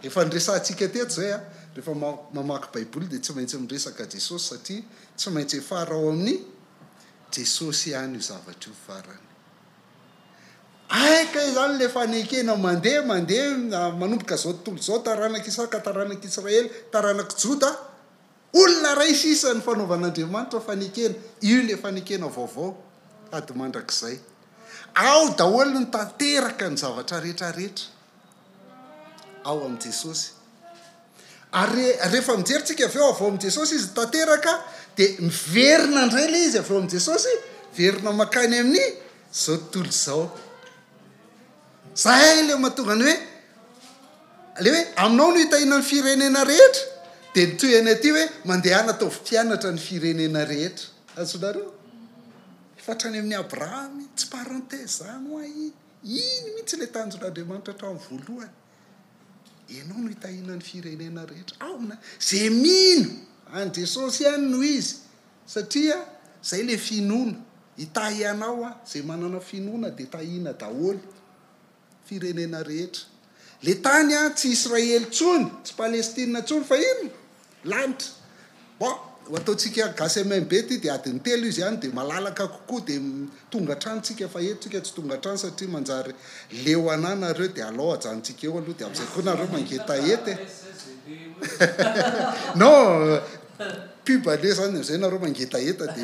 Efa niresahantsika teto izay an, rehefa mamaky baiboly dia tsy maintsy miresaka Jesosy satria tsy maintsy hiafara ao amin'i Jesosy ihany io zavatra io farany. Hay kay izany ilay fanekena mandeha mandeha manomboka izao tontolo izao, taranak'i Isaka, taranak'i Israely, taranak'i Joda, Olona iray sisa ny fanaovan'Andriamanitra fanekena, io ilay fanekena vaovao sady mandrakizay. Ao daholo ny tanteraka ny zavatra rehetra rehetra ao amin'i Jesosy. Ary rehefa mijery tsika avy eo avy ao amin'i Jesosy izy tanteraka dia miverina indray ilay izy avy eo amin'i Jesosy, miverina mankany amin'ny izao tontolo izao. Zay ilay mahatonga ny hoe, ilay hoe aminao no hitahiana ny firenena rehetra, dia ny tohiny aty hoe mandehana ataovy mpianatra ny firenena rehetra. Azonareo? Efa hatrany amin'i Abrahama, tsy parenthèse zany hoa iny. Iny mihitsy ilay tanjon'Andriamanitra hatramin'ny voalohany. Ianao no hitahiana ny firenena rehetra. Aona? Zay mino an'i Jesosy ihany no izy. Satria zay le finoana. Hitahy anao aho, zay manana finoana dia tahiana daholo firenena rehetra. Le tany an tsy Israely tsony, tsy Palestine tsony fa inona? Lanitra. Bon, ho ataontsika gasy MMB ty dia adiny telo izy any dia malalaka kokoa dia tonga hatrany tsika fa eto tsika tsy tonga hatrany satria manjary leo anah nareo dia alao ajanontsika eo aloha dia amizay koa nareo mangetaheta e. Non, Pub anie zany amizay nareo mangetaheta de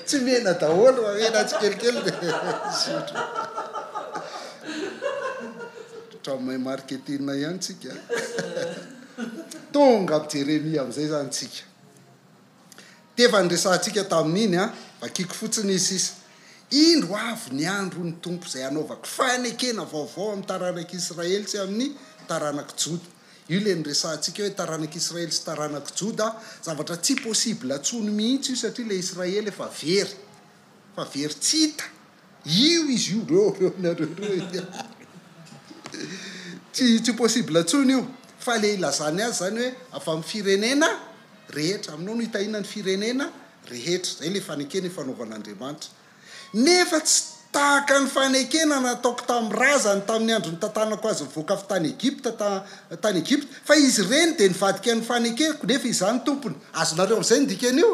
tsy mena daholo fa mena tsikelikely de misotro. Ohatran'ny mahay marketing ihany tsika. Tonga amin'i Jeremia amizay zany tsika. Ty efa niresahantsika tamin'iny an, vakiko fotsiny izy sisa. Indro avy ny andro, hoy ny Tompo, izay hanaovako fanekena vaovao amin'ny taranak'Israely sy amin'ny taranak'i Joda. Io ilay niresahantsika hoe taranak'Israely sy taranak'i Joda, zavatra tsy possible intsony mihitsy io satria ilay Israely efa very, efa very tsy hita. Io izy io, reo, reo nareo reo. Tsy, tsy possible intsony io. Fa ilay ilazany azy izany hoe avy amin'ny firenena rehetra. Aminao no hitahiana ny firenena rehetra. Izay ilay fanekena ifanaovan'Andriamanitra. Nefa tsy tahaka ny fanekena nataoko tamin'ny razany tamin'ny andro nitantanako azy nivoaka avy tany Egypta, tany Egypta, fa izy ireny dia nivadika ny fanekeko, nefa izaho no tompony. Azonareo amin'izay ny dikan'io?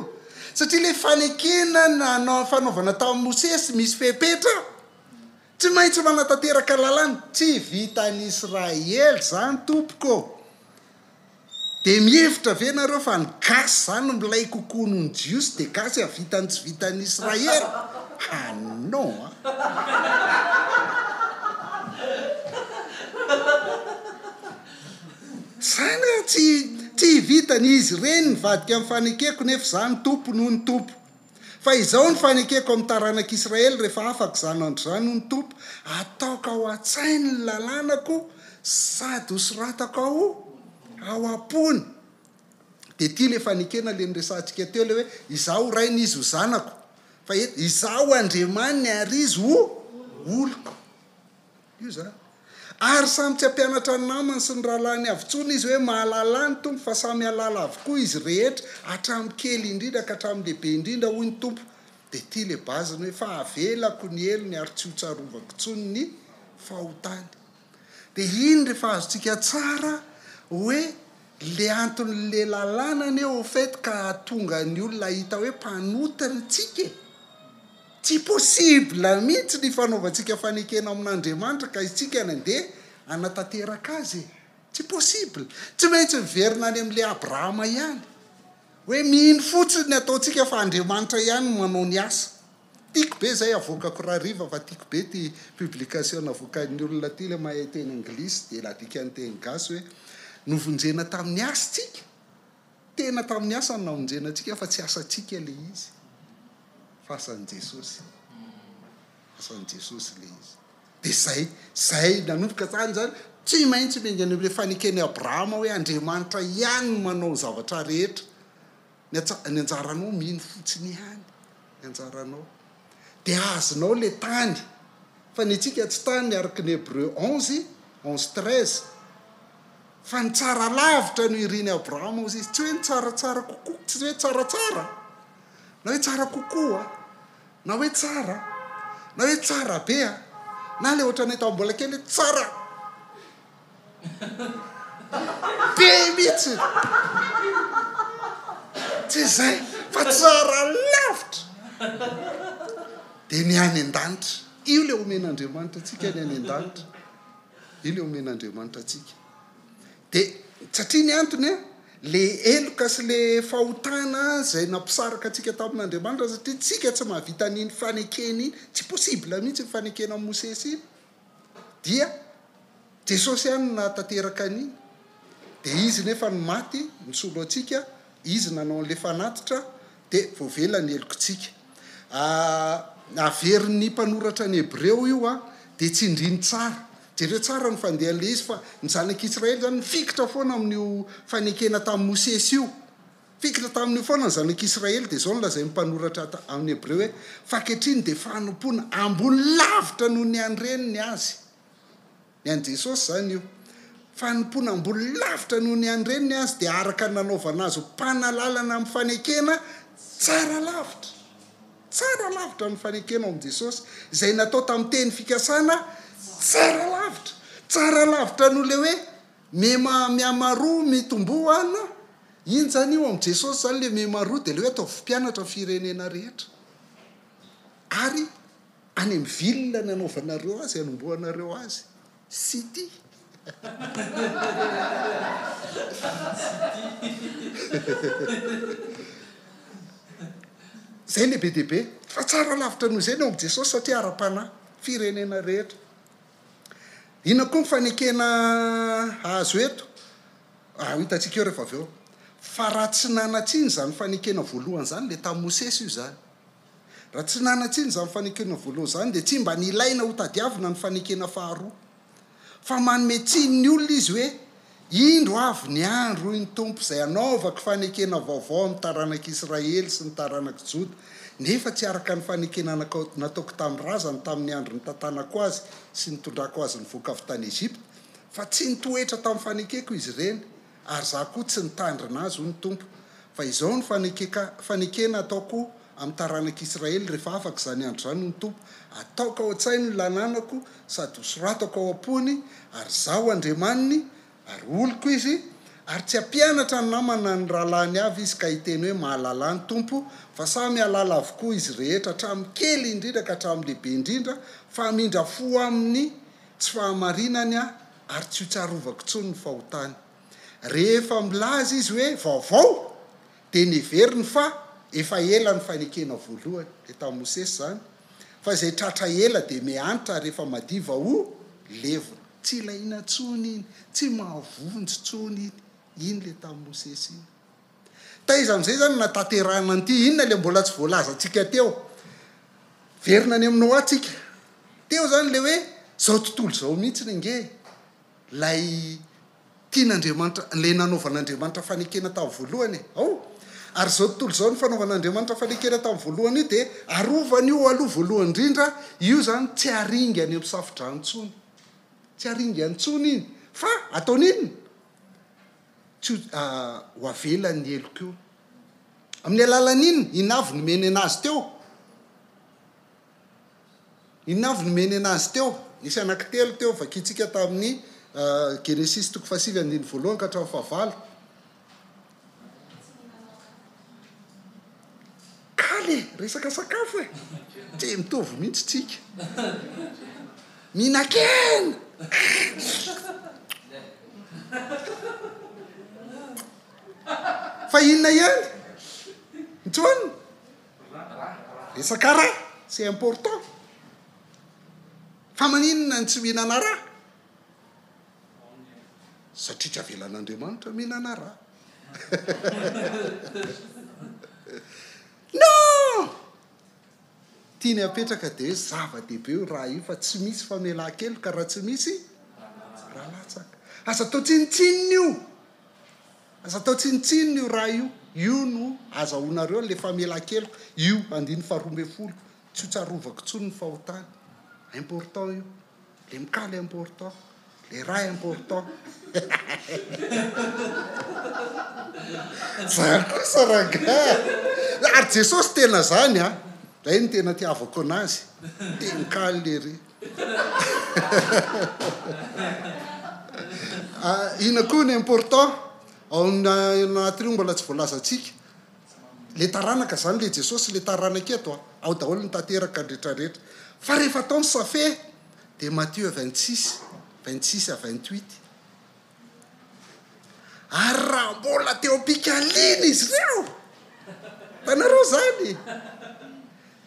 Satria ilay fanekena nifanaovana tamin'i Mosesy misy fepetra, tsy maintsy manatanteraka lalàna. Tsy vitan'i Israely izany tompoko ô! Dia mihevitra ve nareo fa ny gasy zany milay kokoa noho ny jiosy dia gasy hahavita ny tsy vitan'ny israely? Ha non a! Zany a! Tsy tsy vitany izy ireny nivadika amin'ny fanekeko nefa izaho ny tompony hoy ny Tompo. Fa izao ny fanekeko amin'ny taranak'Israely rehefa afaka izany andro izany hoy ny Tompo, ataoko ao an-tsainy ny lalànako sady hosoratako ao ao am-pony. Dia ity ilay fanekena ilay noresahantsika teo ilay hoe izaho ho rainy izy ho zanako. Fa eto, izaho ho Andriamaniny ary izy ho oloko. Io izany. Ary samy tsy hampianatra ny namany sy ny rahalahiny avy intsony izy hoe, Mahalalà ny Tompo, fa samy hahalala avokoa izy rehetra, hatramin'ny kely indrindra ka hatramin'ny lehibe indrindra, hoy ny Tompo. Dia ity ilay base-ny hoe, Fa havelako ny helony ary tsy hotsarovako intsony ny fahotany. Dia iny rehefa azontsika tsara hoe le anton'le lalàna anie au fait ka hahatonga ny olona hahita hoe mpanota ny tsika e! Tsy possible mihitsy ny fanaovantsika fanekena amin'Andriamanitra ka isika no andeha hanatanteraka azy e! Tsy possible! Tsy maintsy miverina any amin'ilay Abrahama ihany. Hoe mino fotsiny ny ataontsika fa Andriamanitra ihany no manao ny asa. Tiako be izay avoakako rahariva fa tiako be ity publication navoakan'ny olona ity ilay mahay teny anglisy dia nadikany teny gasy hoe novonjena tamin'ny asa tsika. Tena tamin'ny asa no namonjena antsika fa tsy asantsika ilay izy fa asan'i Jesosy. Asan'i Jesosy ilay izy. Dia izay, izay nanomboka tany izany, tsy maintsy miainga any amin'ilay faneken'i Abrahama hoe Andriamanitra ihany no manao ny zavatra rehetra. Ny ny anjaranao mino fotsiny ihany, ny anjaranao. Dia azonao ilay tany. Fa ny antsika tsy tany araka ny Hebreu 11, 11, 13. Fa ny tsara lavitra no irin'i Abrahama hozy izy. Tsy hoe ny tsaratsara kokoa, tsy hoe tsaratsara, na hoe tsara kokoa, na hoe tsara, na hoe tsara be a, na ilay ohatranay tamin'ny mbola kely hoe tsara be mihitsy. Tsy izay, fa tsara lavitra. Dia ny any an-danitra. Io ilay omen'Andriamanitra antsika ny any an-danitra. Io le omen'Andriamanitra antsika. De satria ny antony an, le heloka sy le fahotana zay nampisaraka antsika tamin'Andriamanitra satria tsika tsy mahavita an'iny fanekena iny, tsy possible mihitsy ny fanekena an'i Mosesy iny, dia Jesosy ihany no nahatanteraka an'iny. De Izy nefa no maty nisolo antsika, Izy nanao an'le fanatitra dia voavela ny helokintsika. Averin'ny mpanoratra ny Hebreo io dia tsindriny tsara. Jereo tsara ny fandehan'ilay izy fa ny zanak'Israely izany nifikitra foana amin'io fanekena tamin'i Mosesy io. Nifikitra tamin'io foana ny zanak'Israely dia izao no lazain'ny mpanoratra amin'ny Hebreo hoe, Fa ankehitriny dia fanompoana ambony lavitra noho ny an'ireny ny azy. Ny an'i Jesosy izany io. Fanompoana ambony lavitra noho ny an'ireny ny azy dia araka ny nanaovana azy ho mpanalalana amin'ny fanekena tsara lavitra. Tsara lavitra ny fanekena ao amin'i Jesosy, izay natao tamin'ny teny fikasana tsara lavitra. Tsara lavitra noho ilay hoe mema miamaroa mitomboa an. Iny izany io amin'i Jesosy izany ilay miamaroa dia ilay hoe ataovy mpianatra ny firenena rehetra. Ary Any amin'ny ville ny anaovanareo azy, anombohanareo azy. City. Zay le be dia be. Fa tsara lavitra noho izay ny ao amin'i Jesosy satria ara-panahy. Firenena rehetra. Inona koa ny fanekena azo eto? Ah, ho hitantsika eo rehefa avy eo. Fa raha tsy nanan-tsiny izany fanekena voalohany izany, ilay tamin'i Mosesy io izany. Raha tsy nanan-tsiny izany fanekena voalohany izany, dia tsy mba nilaina hotadiavina ny fanekena faharoa. Fa manome tsiny ny olona izy hoe, Indro avy ny andro, hoy ny Tompo, izay hanaovako fanekena vaovao amin'ny taranak'Israely sy ny taranak'i Joda, nefa tsy araka ny fanekena nataoko tamin'ny razany tamin'ny andro nitantanako azy sy nitondrako azy nivoaka avy tany Egypta, fa tsy nitoetra tamin'ny fanekeko izy ireny, ary Izaho koa tsy nitandrina azy, hoy ny Tompo. Fa izao no fanekena ataoko amin'ny taranak'Israely rehefa afaka izany andro izany, hoy ny Tompo, Ataoko ao an-tsainy ny lalànako sady hosoratako ao am-pony, ary Izaho Andriamaniny, ary oloko izy, ary tsy hampianatra ny namany na ny rahalahiny avy izy ka hiteny hoe, Mahalalà ny Tompo, fa samy hahalala avokoa izy rehetra, hatramin'ny kely indrindra ka hatramin'ny lehibe indrindra, fa hamindra fo amin'ny tsy fahamarinany Aho, ary tsy hotsarovako intsony ny fahotany. Rehefa milaza izy hoe vaovao, dia neveriny fa efa ela ny fanekena voalohany, dia tamin'i Mosesy izany, fa izay tratra ela dia mihantra ary efa madiva ho levona. Tsy ilaina intsony iny, tsy mahavonjy intsony iny, iny ilay tamin'i Mosesy iny. Taiza amin'izay izany no nahatanterahana an'ity? Inona ilay mbola tsy voalazantsika teo? Verina any amin'i Noa tsika. Teo izany ilay hoe izao tontolo izao mihitsy ange ilay tian'Andriamanitra, ilay nanaovan'Andriamanitra fanekena tamin'ny voalohany e. Ao! Ary izao tontolo izao ny fanaovan'Andriamanitra fanekena tamin'ny voalohany io dia arovany io aloha voalohany indrindra, io izany tsy haringany amin'ny safodrano intsony. Tsy haringany intsony iny. Fa ataony inona? Tsy ho avelany ny heloka io. Amin'ny alalan'ny inona? Inona avy nomeny anazy teo? Inona avy nomeny anazy teo? Nisy anankitelo teo, vakintsika tamin'ny Genesisy toko fahasivy andininy voalohany ka hatramin'ny fahavalo. Kaly e! Resaka sakafo e! Tsy mitovy mihitsy tsika. Mihinan-kena! Fa inona ihany? Ny tsy hohanina? Resaka ra, c'est important. Fa maninona no tsy mihinana ra? Satria tsy avelan'Andriamanitra mihinana ra. Non! Tiany hapetraka dia hoe zava-dehibe io ra io fa tsy misy famelan-keloka raha tsy misy ra latsaka. Aza atao tsinontsinona io! Aza atao tsinontsinona io ra io. Io no azahoanareo an'ilay famelan-keloka. Io andininy faharoa ambinifolo. Tsy ho tsarovako intsony ny fahotany. Important io. Le mikaly important. Le ra important. Zany kosa rangahy. Ary Jesosy tena zany an. Zay no tena tiavako anazy. Te mikaly lery. Inona koa ny important ao anatin'io mbola tsy voalazantsika. Le taranaka zany le Jesosy le taranaka eto a, ao daholo ny tanteraka ny rehetra rehetra. Fa rehefa atao ny safe dia Matthieu 26, 26 à 28. Ary raha mbola teo am-pikaliana izy ireo, hitanareo zany?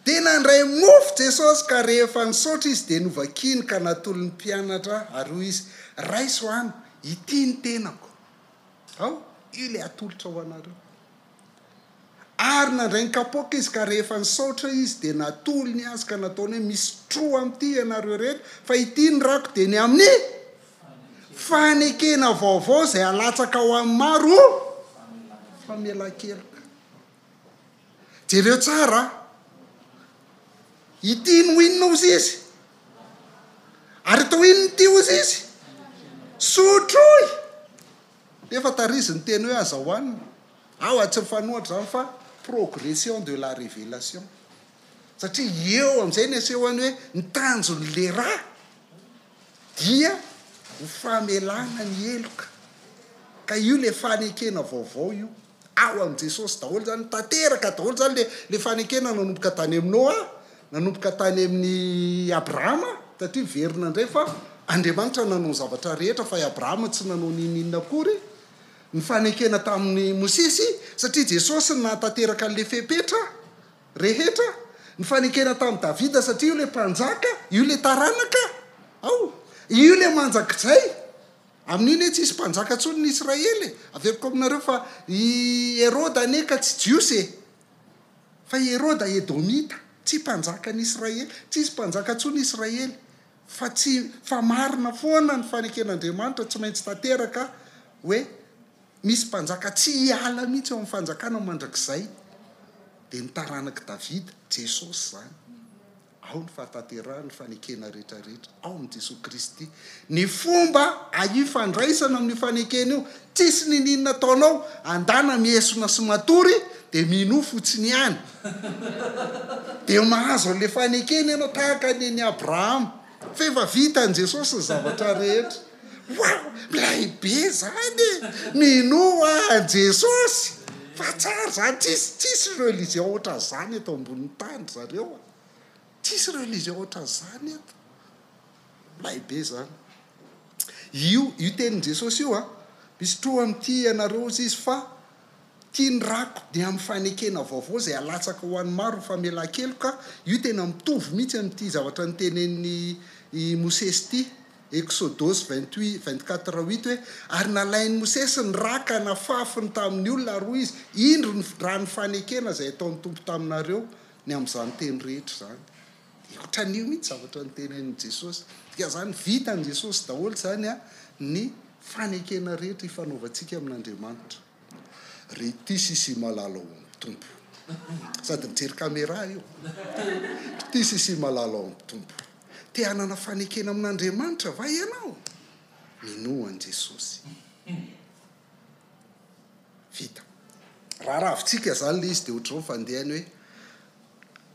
Dia nandray mofo Jesosy ka rehefa nisaotra Izy dia novakiny ka natolony ny mpianatra ary hoy Izy, Raiso hano, ity ny tenako. Ao, io ilay atolotra ho anareo. Ary nandray ny kapoaka Izy ka rehefa nisaotra Izy dia natolony azy ka nataony hoe, Misotroa amin'ity ianareo rehetra, fa ity ny rako dia ny amin'ny fanekena vaovao izay halatsaka ho an'ny maro ho famelan-keloka. Jereo tsara a! Ity no inona ozy izy? Ary atao inona ity ozy izy? Sotroy! Nefa tary izy niteny hoe aza hohanina. Ao a, tsy mifanohatra izany fa progression de la révélation. Satria eo amin'izay ny asehony hoe ny tanjon'le ra dia ho famelana ny heloka. Ka io le fanekena vaovao io. Ao amin'i Jesosy daholo izany, tanteraka daholo izany le le fanekena nanomboka tany amin'i Noa, nanomboka tany amin'i Abrahama, satria miverina indray fa Andriamanitra nanao ny zavatra rehetra fa i Abrahama tsy nanao n'inon'inona akory, ny fanekena tamin'i Mosesy, satria Jesosy no nahatanteraka an'ilay fepetra rehetra, ny fanekena tamin'i Davida satria io ilay mpanjaka, io ilay taranaka ao, io ilay manjakizay. Amin'io anie tsisy mpanjaka intsony ny Israely e! Averiko aminareo fa i Heroda anie ka tsy Jiosy e! Fa i Heroda Edomita. Tsy mpanjakan'i Israely, tsisy mpanjaka intsony Israely, fa tsy, fa marina foana ny faneken'Andriamanitra tsy maintsy tanteraka hoe misy mpanjaka tsy hiala mihitsy eo amin'ny fanjakana mandrakizay, dia ny taranak'i Davida, Jesosy izany. Ao ny fahatanterahan'ny fanekena rehetra rehetra, ao amin'i Jesoa Kristy. Ny fomba ahifandraisana amin'io fanekena io, tsisy niniana ataonao, andana miesona sy matory dia minoa fotsiny ihany. Dia mahazo an'ilay fanekena ianao tahaka ny an'i Abrahama. Fa efa vitan'i Jesosy ny zavatra rehetra. Waouh! Milay be zany e! Minoa an'i Jesosy fa tsara zany, tsisy tsisy religion ohatran'izany eto ambonin'ny tany ry zareo a! Tsisy religion ohatran'izany eto. Milay be zany. Io io tenin'i Jesosy io a, misotroa amin'ity ianareo hozy izy fa ity ny rako dia amin'ny fanekena vaovao izay alatsaka ho an'ny maro ho famelan-keloka, io tena mitovy mihitsy amin'ity zavatra notenenin'i i Mosesy ity, Eksodosy 28, 24 huit hoe, ary nalain'i Mosesy ny ra ka nafafiny tamin'ny olona ary hoy izy, indro ny ran'ny fanekena izay ataon'ny Tompo taminareo ny amin'izany teny rehetra izany. Dia ohatran'io mihitsy zavatra notenenin'i Jesosy. Dikan'izany vitan'i Jesosy daholo izany ny fanekena rehetra ifanaovantsika amin'Andriamanitra. Ry ity sisi malala ao amin'ny Tompo. Sady mijery caméra io. Ry ity sisi malala ao amin'ny Tompo. Te hanana fanekena amin'Andriamanitra va ianao? Minoa an'i Jesosy. Vita. Raha ravintsika izany ilay izy dia ohatr'izao ny fandehany hoe,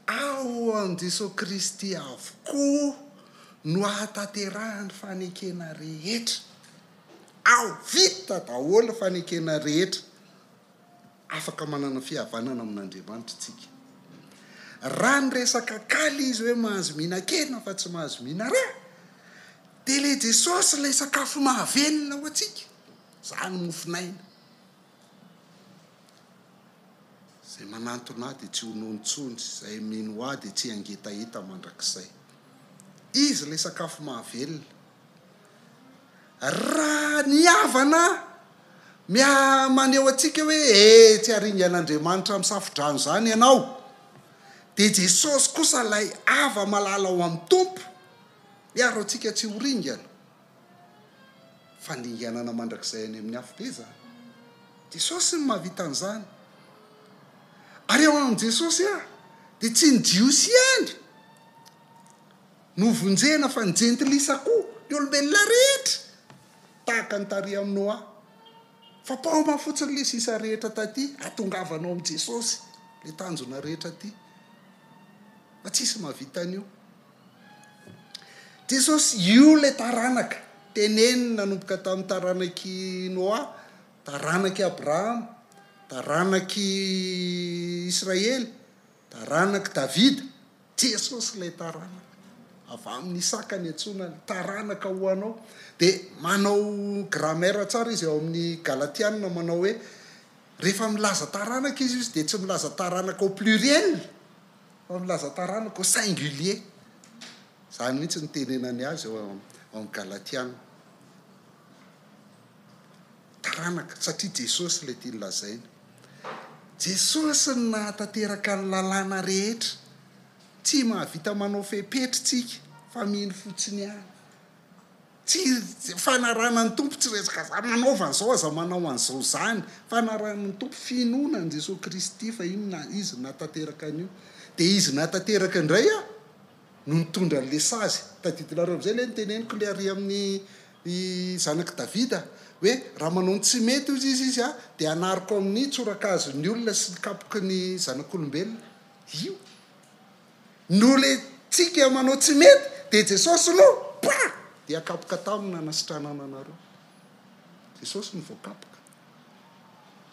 Ao amin'i Jesoa Kristy avokoa no ahatanterahan'ny fanekena rehetra. Ao, vita daholo ny fanekena rehetra. Afaka manana fihavanana amin'Andriamanitra isika. Raha niresaka kaly izy hoe mahazo mihinan-kena fa tsy mahazo mihina-rà, dia ilay Jesosy ilay sakafo mahavelona ho antsika. Izany mofon'aina. Izay manantona ahy dia tsy ho noana intsony, izay mino ahy dia tsy hangetaheta mandrakizay. Izy ilay sakafo mahavelona. Raha ny havana miha maneho antsika hoe eh tsy haringan'Andriamanitra amin'ny safodrano izany ianao, dia Jesosy kosa ilay hava-malala ao amin'ny Tompo miaro antsika tsy ho ringana. Fandringanana mandrakizay any amin'ny afobe izany. Jesosy no mahavita an'izany. Ary ao amin'i Jesosy ah, dia tsy ny Jiosy ihany no vonjena fa ny jentilisa koa, ny olombelona rehetra, tahaka ny tary amin'i Noa. Fa paoma fotsiny ilay sisa rehetra taty, hahatongavana ao amin'i Jesosy, ilay tanjona rehetra aty. Fa tsisy mahavita an'io. Jesosy, io ilay taranaka teneniny nanomboka tamin'ny taranak'i Noa, taranak'i Abrahama, taranak'i Israely, taranak'i Davida. Jesosy ilay taranaka. Avy amin'i Isaka ny antsoina ny taranaka ho anao. Dia manao grammaire tsara izy ao amin'ny Galatiana manao hoe rehefa milaza taranaka izy izy dia tsy milaza taranaka au pluriel fa milaza taranaka au singulier. Izany mihitsy no itenenany azy ao amin'ny Galatiana. Taranaka, satria Jesosy ilay tiany lazaina. Jesosy no nahatanteraka ny lalàna rehetra. Tsy mahavita manao fepetra isika fa mino fotsiny ihany. Tsy fanarahana ny Tompo tsy resaka za manaova an'izao aza manao an'izao izany. Fanarahana ny Tompo, finoana an'i Jesosy Kristy fa iny na Izy no nahatanteraka an'io. Dia Izy nahatanteraka indray an! no nitondra an'ilay sazy. Tadidinareo amin'izay ilay noteneniko ilay ary amin'ny zanak'i Davida hoe raha manao ny tsy mety hozy izy izy dia hanariko amin'ny tsorakazon'ny olona sy ny kapoky ny zanak'olombelona. Io no ilay tsika manao tsy mety dia Jesosy no pa! dia kapoka taminy nanasitranana anareo. Jesosy no voakapoka.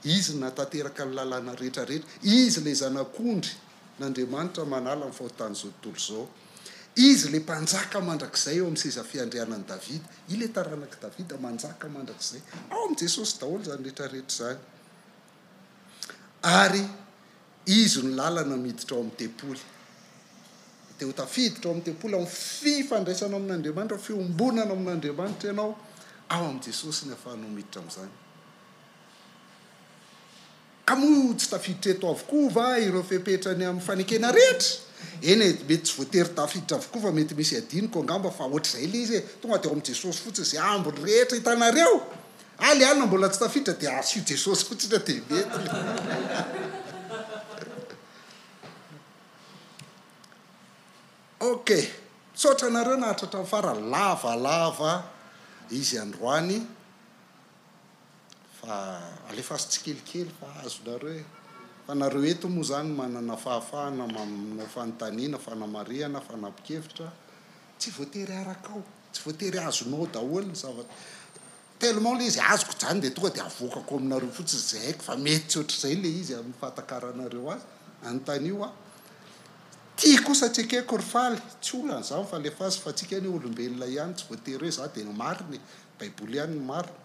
Izy no nahatanteraka ny lalàna rehetra rehetra. Izy ilay Zanak'ondry n'Andriamanitra manala ny fahotan'izao tontolo izao. Izy ilay Mpanjaka mandrakizay eo amin'ny seza fiandrianan'i Davida. Ilay taranak'i Davida manjaka mandrakizay. Ao amin'i Jesosy daholo izany rehetra rehetra izany. Ary Izy no lalana miditra ao amin'ny tempoly. Te ho tafiditra ao amin'ny tempoly, ao amin'ny fifandraisana amin'Andriamanitra, fiombonana amin'Andriamanitra ianao, ao amin'i Jesosy ny ahafahanao miditra amin'izany. Ka moa tsy tafiditra eto avokoa va ireo fepetra ny amin'ny fanekena rehetra? Eny e, mety tsy voatery tafiditra avokoa fa mety misy adinoko angamba fa ohatr'izay ilay izy e. Tonga dia ao amin'i Jesosy fotsiny izay ambiny rehetra hitanareo. Ah le alina mbola tsy tafiditra dia asio Jesosy fotsiny dia mety le. Ok, misaotra anareo naharitra hatramin'ny farany, lavalava izy androany fa alefaso tsikelikely fa azonareo e, fa nareo eto moa zany manana fahafahana manao fanontaniana, fanamarihana, fanampin-kevitra, tsy voatery arakao, tsy voatery azonao daholo ny zavatra, tellement le izy azoko zany de tonga de avoakako aminareo fotsiny zay haiko fa mety tsy ohatr'izay le izy amin'ny fahatakaranareo azy, anontanio aho. Ty kosa tsy ekeko ry faly, tsy olana izany fa alefaso fa tsika anie olombelona ihany tsy voatery hoe za dia ny marina e, baiboly ihany no marina.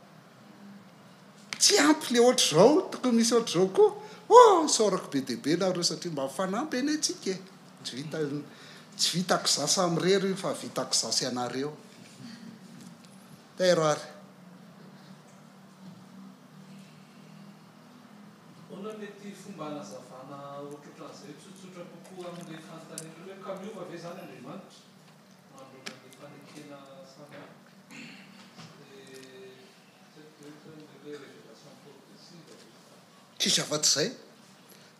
Tsy ampy le ohatr'izao, tokony misy ohatr'izao koa, oh isaorako be dia be nareo satria mba mifanampy anie tsika e, tsy vita tsy vitako za samirery io fa vitako za sy anareo. Tairo ary. Ahoana no mety fomba hanazavana ohatrohatran'izay tsotsotra kokoa amin'ilay fanontaniana hoe ka miova ve izany Andriamanitra manoloana ny fanekena samihafa sy ilay tsy haiko ve hoe ilay hoe révélation progressive ve sa. Tsisy afa-tsy izay.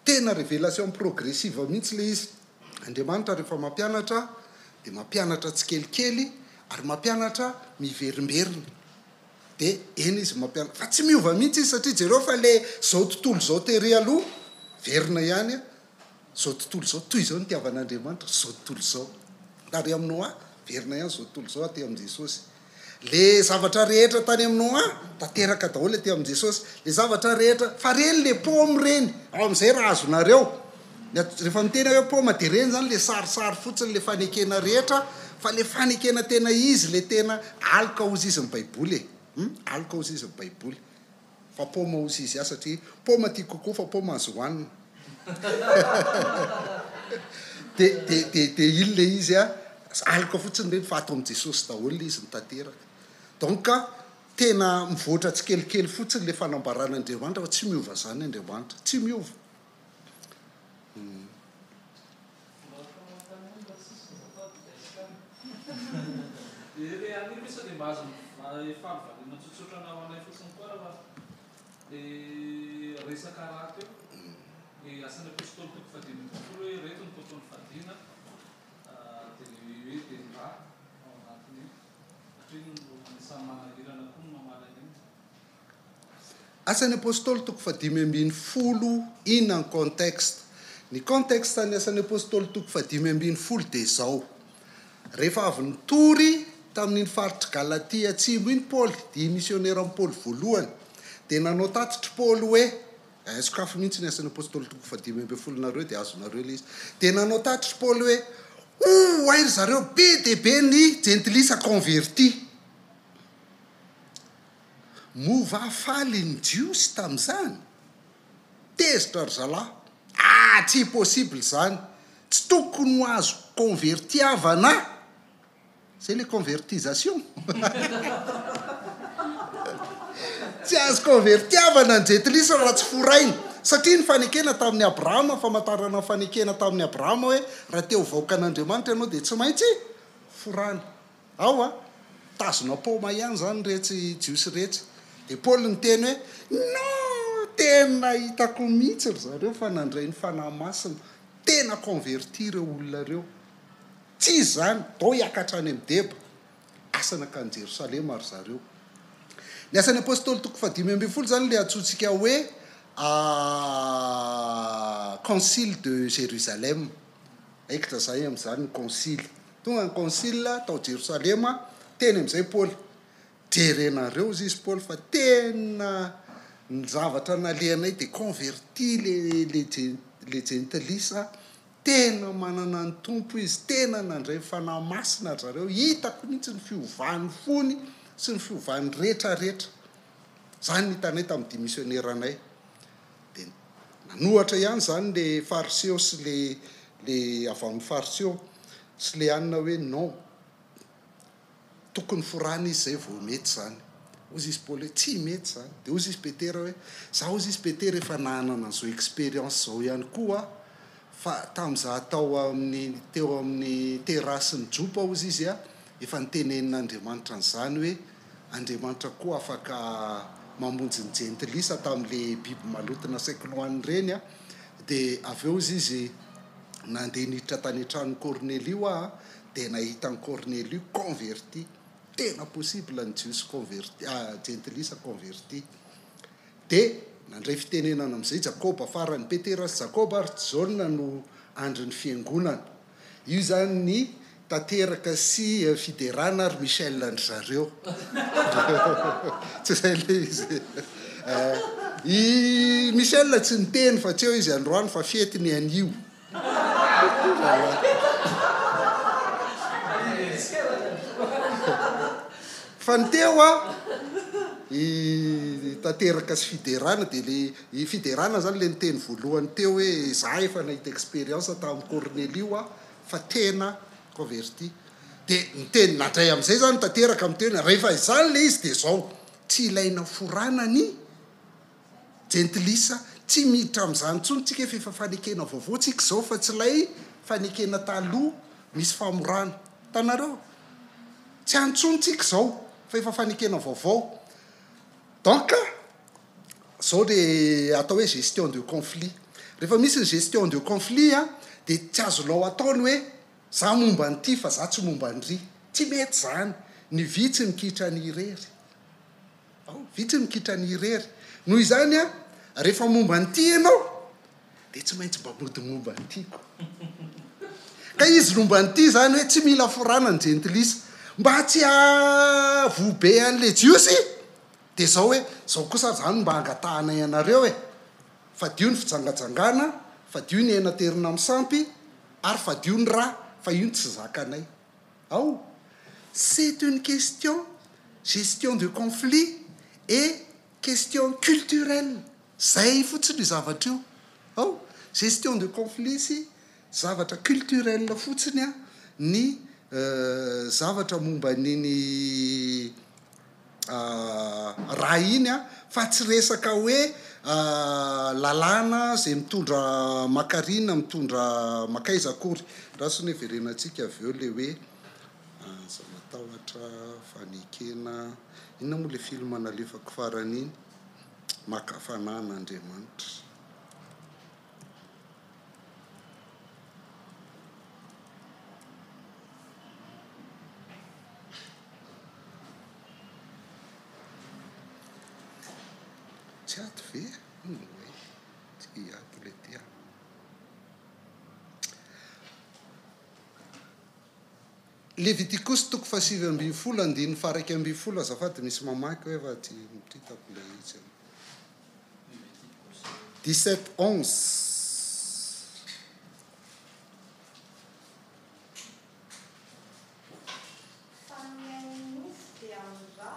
Tena révélation progressive mihitsy ilay izy. Andriamanitra rehefa mampianatra dia mampianatra tsikelikely ary mampianatra miverimberina. Dia eny izy mampianatra fa tsy miova mihitsy izy satria jereo fa le zao tontolo izao tery aloha verina ihany a, zao tontolo izao toy izao nitiavan'Andriamanitra zao tontolo izao tary amin'i Noa verina ihany zao tontolo izao aty amin'i Jesosy le zavatra rehetra tany amin'i Noa tanteraka daholo aty amin'i Jesosy le zavatra rehetra fa reny le paoma reny ao amin'izay raha azonareo Ny at, rehefa miteny aho hoe paoma dia ireny izany le sarisary fotsiny le fanekena rehetra fa le fanekena tena izy le tena aloka hozy izy ny baiboly e! Hum aloka hozy izy ny baiboly fa paoma hozy izy ahy satria paoma tiako kokoa fa paoma azo hohanina de de de de iny le izy a, aloka fotsiny ireny fa ato amin'i Jesosy daholo le izy no tanteraka donc tena mivoatra tsikelikely fotsiny le fanambaran'Andriamanitra fa tsy miova zany Andriamanitra, tsy miova. Asan'ny Apostoly toko fahadimy ambin'ny folo Inona ny contexte? Ny contexte ny Asan'ny Apostoly toko fahadimy ambin'ny folo dia izao, rehefa avy nitory tamin'iny faritr'i Galatia atsimo iny Paoly, dia misioneran'i Paoly voalohany, dia nanao tatitr'i Paoly hoe, eh, sokafy mihitsy ny Asan'ny Apostoly toko fahadimy ambin'ny folo nareo dia azonareo ilay izy, dia nanao tatitr'i Paoly hoe, oh, hay ry zareo, be dia be ny jentilisa converti. Moa va faly ny Jiosy tamin'izany? Tezitra ry zalahy. Ah, tsy possible izany. Tsy tokony ho azo convertiavana. Zay le convertisation. Tsy azo convertiavana ny jentilisa raha tsy foraina. Satria ny fanekena tamin'i Abrahama, famantarana ny fanekena tamin'i Abrahama hoe raha te ho vahoakan'Andriamanitra ianao dia tsy maintsy forana. Ao a! Tazona paoma ihany izany iretsy Jiosy iretsy. Dia Paoly niteny hoe, Non! Tena hitako mihitsy ry zareo fa nandray ny Fanahy Masina. Tena converti ireo olona ireo. Tsy izy izany, dao hiakatra any amin'ny deba. Asa nankany Jerosalema ry zareo. Ny Asan'ny Apostoly toko fahadimy ambin'ny folo izany ilay antsointsika hoe Concile de Jérusalem. Raikitra izay amin'izany ny Concile. Tonga ny Concile tao Jerosalema, teny amin'izay Paoly, jerenareo hozy izy Paoly fa tena ny zavatra nalehanay dia converti le le le jentilisa, tena manana ny Tompo izy, tena nandray ny Fanahy Masina ry zareo, hitako mihitsy ny fiovan'ny fony sy ny fiovan'ny retraretra. Izany no hitanay tamin'ny dimisioneranay. Dia nanohatra ihany izany le fariseo sy le le avy amin'ny fariseo sy le anona hoe non, tokony forana izy zay vao mety izany. Hozy izy Paoly hoe tsy mety izany. Dia hozy izy Petera hoe, za hozy izy Petera efa nanana an'izao expérience izao ihany koa aho. Fa tamin'izaho tao amin'ny teo amin'ny terrasse-n'i Jopa hozy izy a, efa nitenenin'Andriamanitra an'izany hoe Andriamanitra koa afaka mamonjy ny jentilisa tamin'le biby maloto nasaiko nohaniny ireny a, dia avy eo hozy izy nandeha niditra tany an-tranon'i Kornelio aho a, dia nahita an'i Kornelio converti, tena possible ny jiosy converti, jentilisa converti. Dia nandray fitenenana amin'izay Jakoba farany. Petera sy Jakoba ary Jaona no andrin'ny fiangonana. Io izany ny Tanteraka sy Fiderana ary Michel an-dry zareo. Tsy izay ilay izy. I Michel tsy niteny fa tsy eo izy androany fa fety ny anio. Fa ny teo a, i Tanteraka sy Fiderana dia le, i Fiderana zany le niteny voalohany teo hoe za efa nahita expérience tamin'i Cornelio aho fa tena converti. Dia niteny, nandray amin'izay zany Tanteraka miteny hoe rehefa izany le izy dia zao, tsy ilaina forana ny Jentilisa, tsy miditra amin'izany intsony tsika fa efa fanekena vaovao tsika izao fa tsy ilay fanekena taloha misy famorana. Hitanareo? Tsy any intsony tsika izao fa efa fanekena vaovao. Donc, izao le atao hoe gestion de conflit. Rehefa misy ny gestion de conflit an, dia tsy azonao atao ny hoe za momba an'ity fa za tsy momba an'ry. Tsy mety izany. Ny vy tsy mikitra ny irery. Ao, vitsy ny mikitrany irery. Noho izany an, rehefa momba an'ity ianao, dia tsy maintsy mba mody momba an'ity koa. Ka izy nomba an'ity izany hoe tsy mila forana ny jentilisa. Mba tsy hahavoa be an'ilay jiosy, dia izao hoe, izao kosa ary izany mba angatahanay anareo e, fadio ny fijangajangana, fadio ny hena aterina amin'ny sampy, ary fadio ny ra, fa io no tsy zakanay. Ao, c'est une question gestion de conflit et question culturelle, zay fotsiny io zavatra io, ao, gestion de conflit sy zavatra culturelle fotsiny an ny zavatra momba an'iny raha iny an, fa tsy resaka hoe lalàna zay mitondra makary na mitondra makaiza akory. Andraso anie verenantsika avy eo le hoe aza matahotra fanekena, inona moa le film nalefako farany iny? Maka fanahy an'Andriamanitra. Tsy ato ve? Oay, tsy ato ilay ty ah. Levitikosy toko faha-19 andininy faha-11 azafady misy mamaky hoe fa tsy hitako ilay izy. 17 11. Fa ny ain'ny nofo dia amin'ny ra,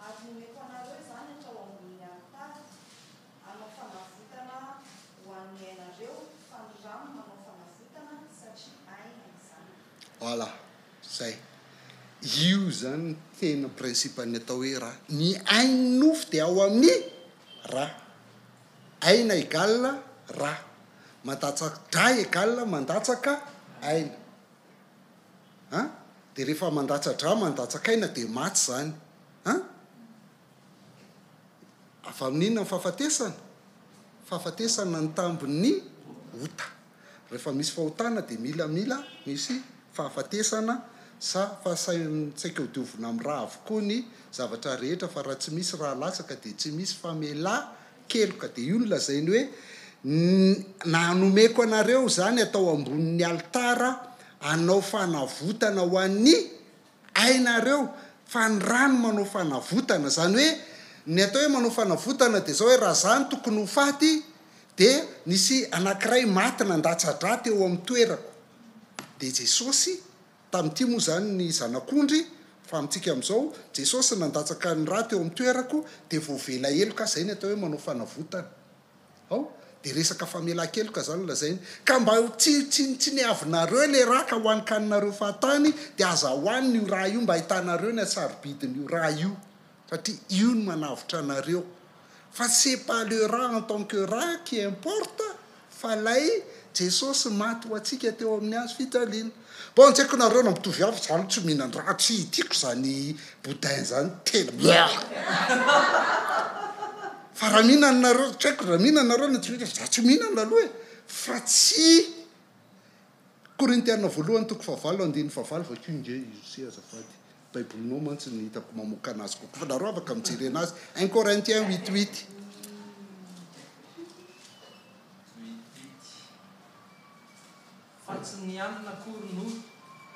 ary nomeko anareo izany hatrao ambonin'ny alitara, hanao fanavotana ho an'ny ainareo, fa ny ra no manao fanavotana, satria aina izany. Voilà, zay. Io izany no tena principe-n'ny atao hoe ra. Ny ain'ny nofo dia ao amin'ny ra. Aina égale ra. Mandatsa-dra égale mandatsaka aina. An? Dia rehefa mandatsa-dra mandatsaka aina dia maty izany. An? Avy amin'inona ny fahafatesana? Fahafatesana ny tambin'ny ota. Rehefa misy fahotana dia mila mila misy fahafatesana sa fa saika ho diovina amin'ny ra avokoa ny zavatra rehetra fa raha tsy misy ra latsaka dia tsy misy famelan-keloka. Dia io no lazainy hoe na nomeko anareo izany atao ambonin'ny alitara hanao fanavotana ho an'ny ainareo fa ny ra no manao fanavotana. Izany hoe ny atao hoe manao fanavotana dia izao hoe raha za no tokony ho faty dia nisy anankiray maty nandatsa-dra teo amin'ny toerako. Dia Jesosy, tamin'ity moa izany ny zanak'ondry, fa amintsika amin'izao, Jesosy nandatsaka ny ra teo amin'ny toerako dia voavela heloka aho, izay ny atao hoe manao fanavotana. Ao? Dia resaka famelan-keloka izany no lazainy. Ka mba ho tsy tsy tsy niavinareo ilay ra ka hohanin-kaninareo fahatany dia aza hohanina io ra io mba ahitanareo ny hasarobidin'io ra io. Satria io no manavotra anareo. Fa c'est pas le ra en tant que ra qui importe. Fa ilay Jesosy maty ho antsika teo amin'ny hazo fijaliana. Bon tsy haiko nareo na mitovy hafa, za aloha tsy mihinan-dra, tsy tiako zany boudin zany, tena bleah. Fa raha mihinana nareo, tsy haiko raha mihinana nareo na tsy mihinana, za tsy mihinana aloha e, fa tsy Korintiana voalohany toko fahavalo andininy fahavalo vakio nge io se azafady. Baibolinao mantsy no hitako mamoaka anazy kokoa fa nareo afaka mijery anazy un Corinthiens huit huit. Huit huit. Fa tsy ny hanina akory no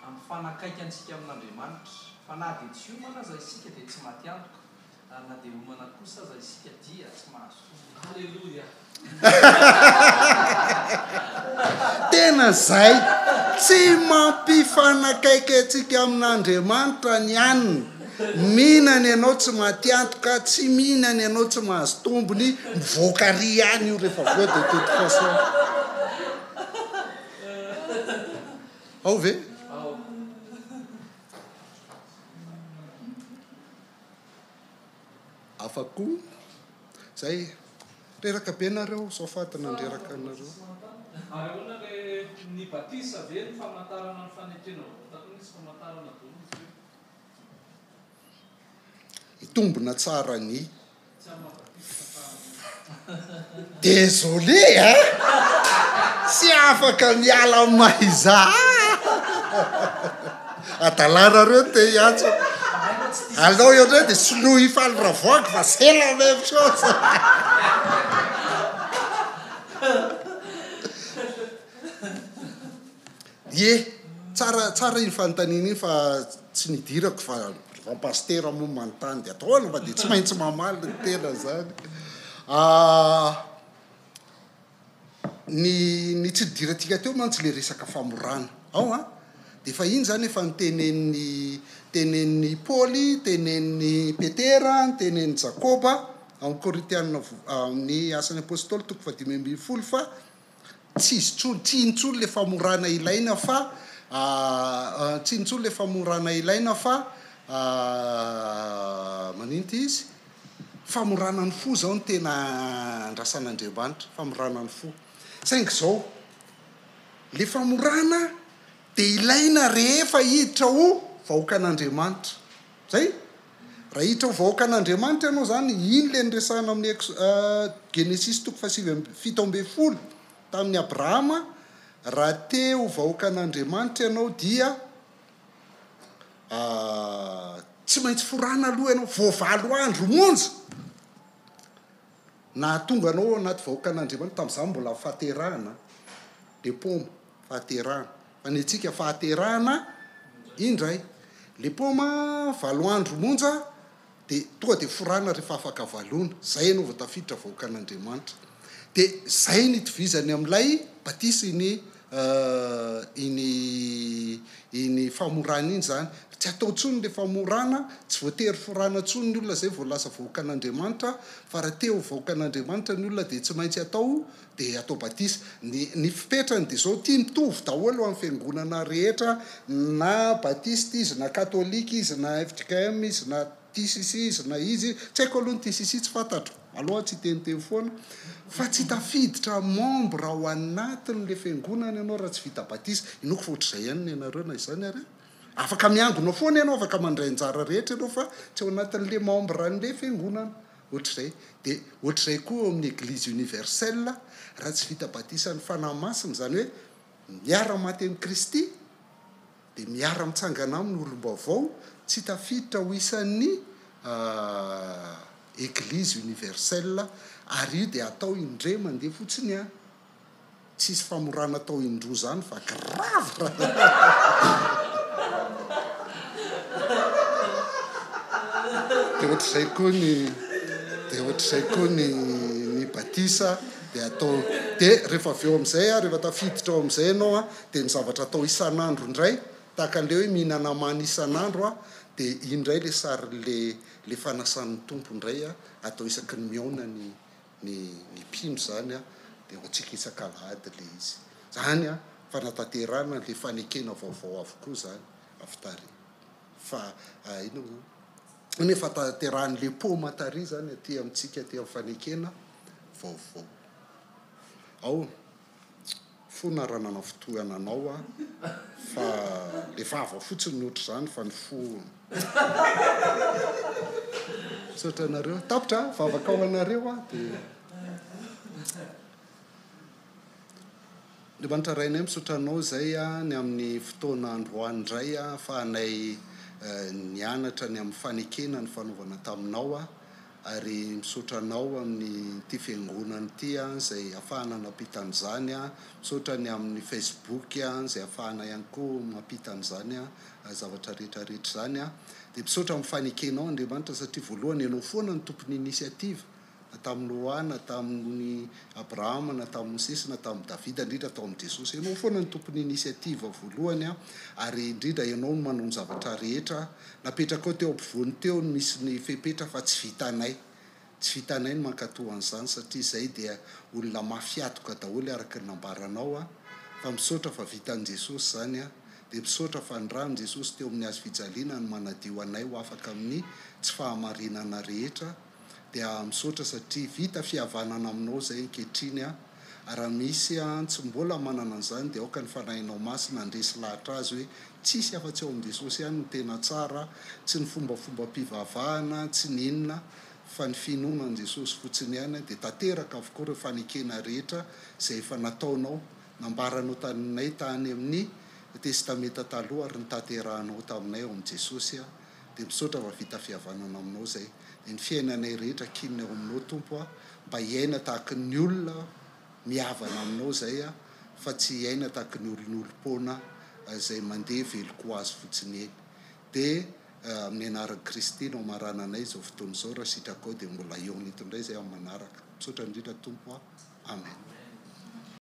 hampifanakaiky antsika amin'Andriamanitra, fa na dia tsy homana aza isika dia tsy maty antoka, ary na dia homana kosa aza isika dia tsy mahazo tombony. Aleloia! Tena zay! Tsy mampifanakaiky antsika amin'Andriamanitra ny hanina. Mihinana ianao tsy maty antoka, tsy mihinana ianao tsy mahazo tombony, mivoaka ary ihany io rehefa avy eo de toute façon. Ao ve? Ao. Hafa koa zay. Reraka be nareo zao fady nandreraka anareo. Ary ahoana le ny batisa ve ny famantarana ny fanekena vaovao takony misy famantarana daholo izy ireo. Mitombina tsara ny. Tsy amin'ny maha batisa fa amin'ny. Désolé a! Tsy afaka miala amin'ny maha izaho Adalanareo te hiantso. Alao eo ndray de soloy Faly Ravoahangy fa c'est la même chose. Ie, tsara tsara iny fanontaniana iny fa tsy nidirako fa rehefa pasitera moa manontany de atao ahoana fa de tsy maintsy mamaly ny tena zany. Ny ny tsy nidirantsika teo mantsy le resaka famorana ao an! De efa iny zany efa notenenin'i tenenin'i Paoly, tenenin'i Petera, notenenin'i Jakoba ao amin'ny Korintiana vo- amin'ny Asan'ny Apostoly toko fahadimy ambin'ny folo fa tsy izy intsony, tsy iny intsony le famorana ilaina fa tsy iny intsony le famorana ilaina fa manino ty izy? Famorana ny fo izao no tena andrasan'Andriamanitra, famorana ny fo. Saingy izao, ilay famorana dia ilaina rehefa hiditra ho vahoakan'Andriamanitra. Izay? Raha hiditra ho vahoakan'Andriamanitra ianao izany, iny ilay niresahana amin'ny Eks Genesisy toko fahasivy amby 17 tamin'i Abrahama, raha te ho vahoakan'Andriamanitra ianao dia Tsy maintsy forana aloha ianao vao valo andro monja nahatonga anao ao anaty vahoakan'Andriamanitra, tamin'izany mbola fahaterahana, le paoma, fahaterahana, fa ny antsika fahaterahana indray, le paoma valo andro monja dia tonga dia forana rehefa afaka valoana, zay ianao vao tafiditra vahoakan'Andriamanitra. Dia zay no itovizany amin'ilay batisa iny iny iny famorana iny zany. Tsy atao intsony ilay famorana, tsy voatery forana intsony ny olona zay vao lasa vahoakan'Andriamanitra, fa raha te ho vahoakan'Andriamanitra ny olona dia tsy maintsy atao dia atao batisa. Ny ny fipetrany dia zao, ity mitovy daholo amin'ny fiangonana rehetra na batista izy na katolika izy na fjkm izy na TCC izy na izy, tsy haiko aloha ny TCC tsy fantatro, aleo aho tsy hiteniteny foana, fa tsy tafiditra membre ao anatin'le fiangonana ianao raha tsy vita batisa, inoako fa ohatr'izay ihany ny anareo na izany ary an! Afaka miangona foana ianao, afaka mandray anjara rehetra ianao fa tsy ao anatin'le membre an'le fiangonana, ohatr'izay, dia ohatr'izay koa eo amin'ny eglise universelle, raha tsy vita batisan'ny Fanahy Masina, izany hoe miara-maty amin'i Kristy, dia miara-mitsangana aminy olom-baovao tsy tafiditra ho isan'ny Eglise universelle ary io dia atao indray mandeha fotsiny an! Tsisy famorana atao indroa zany fa grave raha Dia ohatr'izay koa ny dia ohatr'izay koa ny ny batisa dia atao dia rehefa avy eo amin'izay an, rehefa tafiditra ao amin'izay ianao an, Dia ny zavatra atao isan'andro indray, tahaka an'ilay hoe mihinana mana isan'andro aho, dia iny indray ilay sarin'ilay ilay fanasan'ny Tompo indray atao isaky ny mihaona ny ny ny mpino izany an, dia ho antsika isak'alahady ilay izy. Izany an, fanatanterahana an'ilay fanekena vaovao avokoa izany avy tary. Fa inona moa izany? Iny hoe fahatanterahan'ilay paoma tary izany aty amintsika aty amin'ny fanekena vaovao. Ao. Fona raha nanafintohina anao aho fa le vava fotsiny no ohatr'izany fa ny fo Misaotra anareo. Tapitra a! Vavaka ho anareo aho dia. Andriamanitra Rainay misaotra Anao izay ny amin'ny fotoana androany indray ahafahanay nianatra ny amin'ny fanekena ny fanaovana taminao ary misaotra Anao amin'ity fiangonana ity izay ahafahana nampita an'izany, misaotra ny amin'ny Facebook izay ahafahana ihany koa mampita an'izany zavatra rehetra rehetra izany dia misaotra amin'ny fanekenao Andriamanitra satria voalohany Ianao foana no tompon'ny initiative na tamin'i Noa, na tamin'i Abrahama, na tamin'i Mosesy, na tamin'i Davida, indrindra tao amin'i Jesosy. Ianao foana no tompon'ny initiative voalohany, ary indrindra Ianao no manao ny zavatra rehetra. Napetrakao teo ampovoany teo ny misy ny fepetra fa tsy vitanay. Tsy vitanay ny mankatò an'izany satria izay dia olona mafy hatoka daholo araka ny nambaranao. Fa misaotra fa vitan'i Jesosy izany. Dia misaotra fa ny ràn'i Jesosy teo amin'ny hazo fijaliana no manadio anay ho afaka amin'ny tsy fahamarinana rehetra. Dia misaotra satria vita fihavanana aminao izay ankehitriny a! Raha misy tsy mbola manana an'izany dia aoka ny Fanahinao Masina handresy lahatra azy hoe tsisy afa-tsy ao amin'i Jesosy ihany no tena tsara, tsy ny fombafombam-pivavahana, tsy ny inona fa ny finoana an'i Jesosy fotsiny ihany dia tanteraka avokoa ireo fanekena rehetra izay efa nataonao, nambaranao taminay tany amin'ny Testamenta Taloha ary notanterahanao taminay ao amin'i Jesosy a! Dia misaotra fa vita fihavanana aminao izay. Dia ny fiainanay rehetra kinina eo aminao Tompo a, mba hiaina tahaky ny olona mihavana aminao izay a, fa tsy hiaina tahaky ny olon'olom-poana izay mandeha velon-ko azy fotsiny eny. Dia amin'ny anaran'i Kristy no amarananay izao fotoana izao, raha sitrakao dia mbola hihaona eto indray izay amin'ny manaraka. Misaotra indrindra Tompo a. Amen.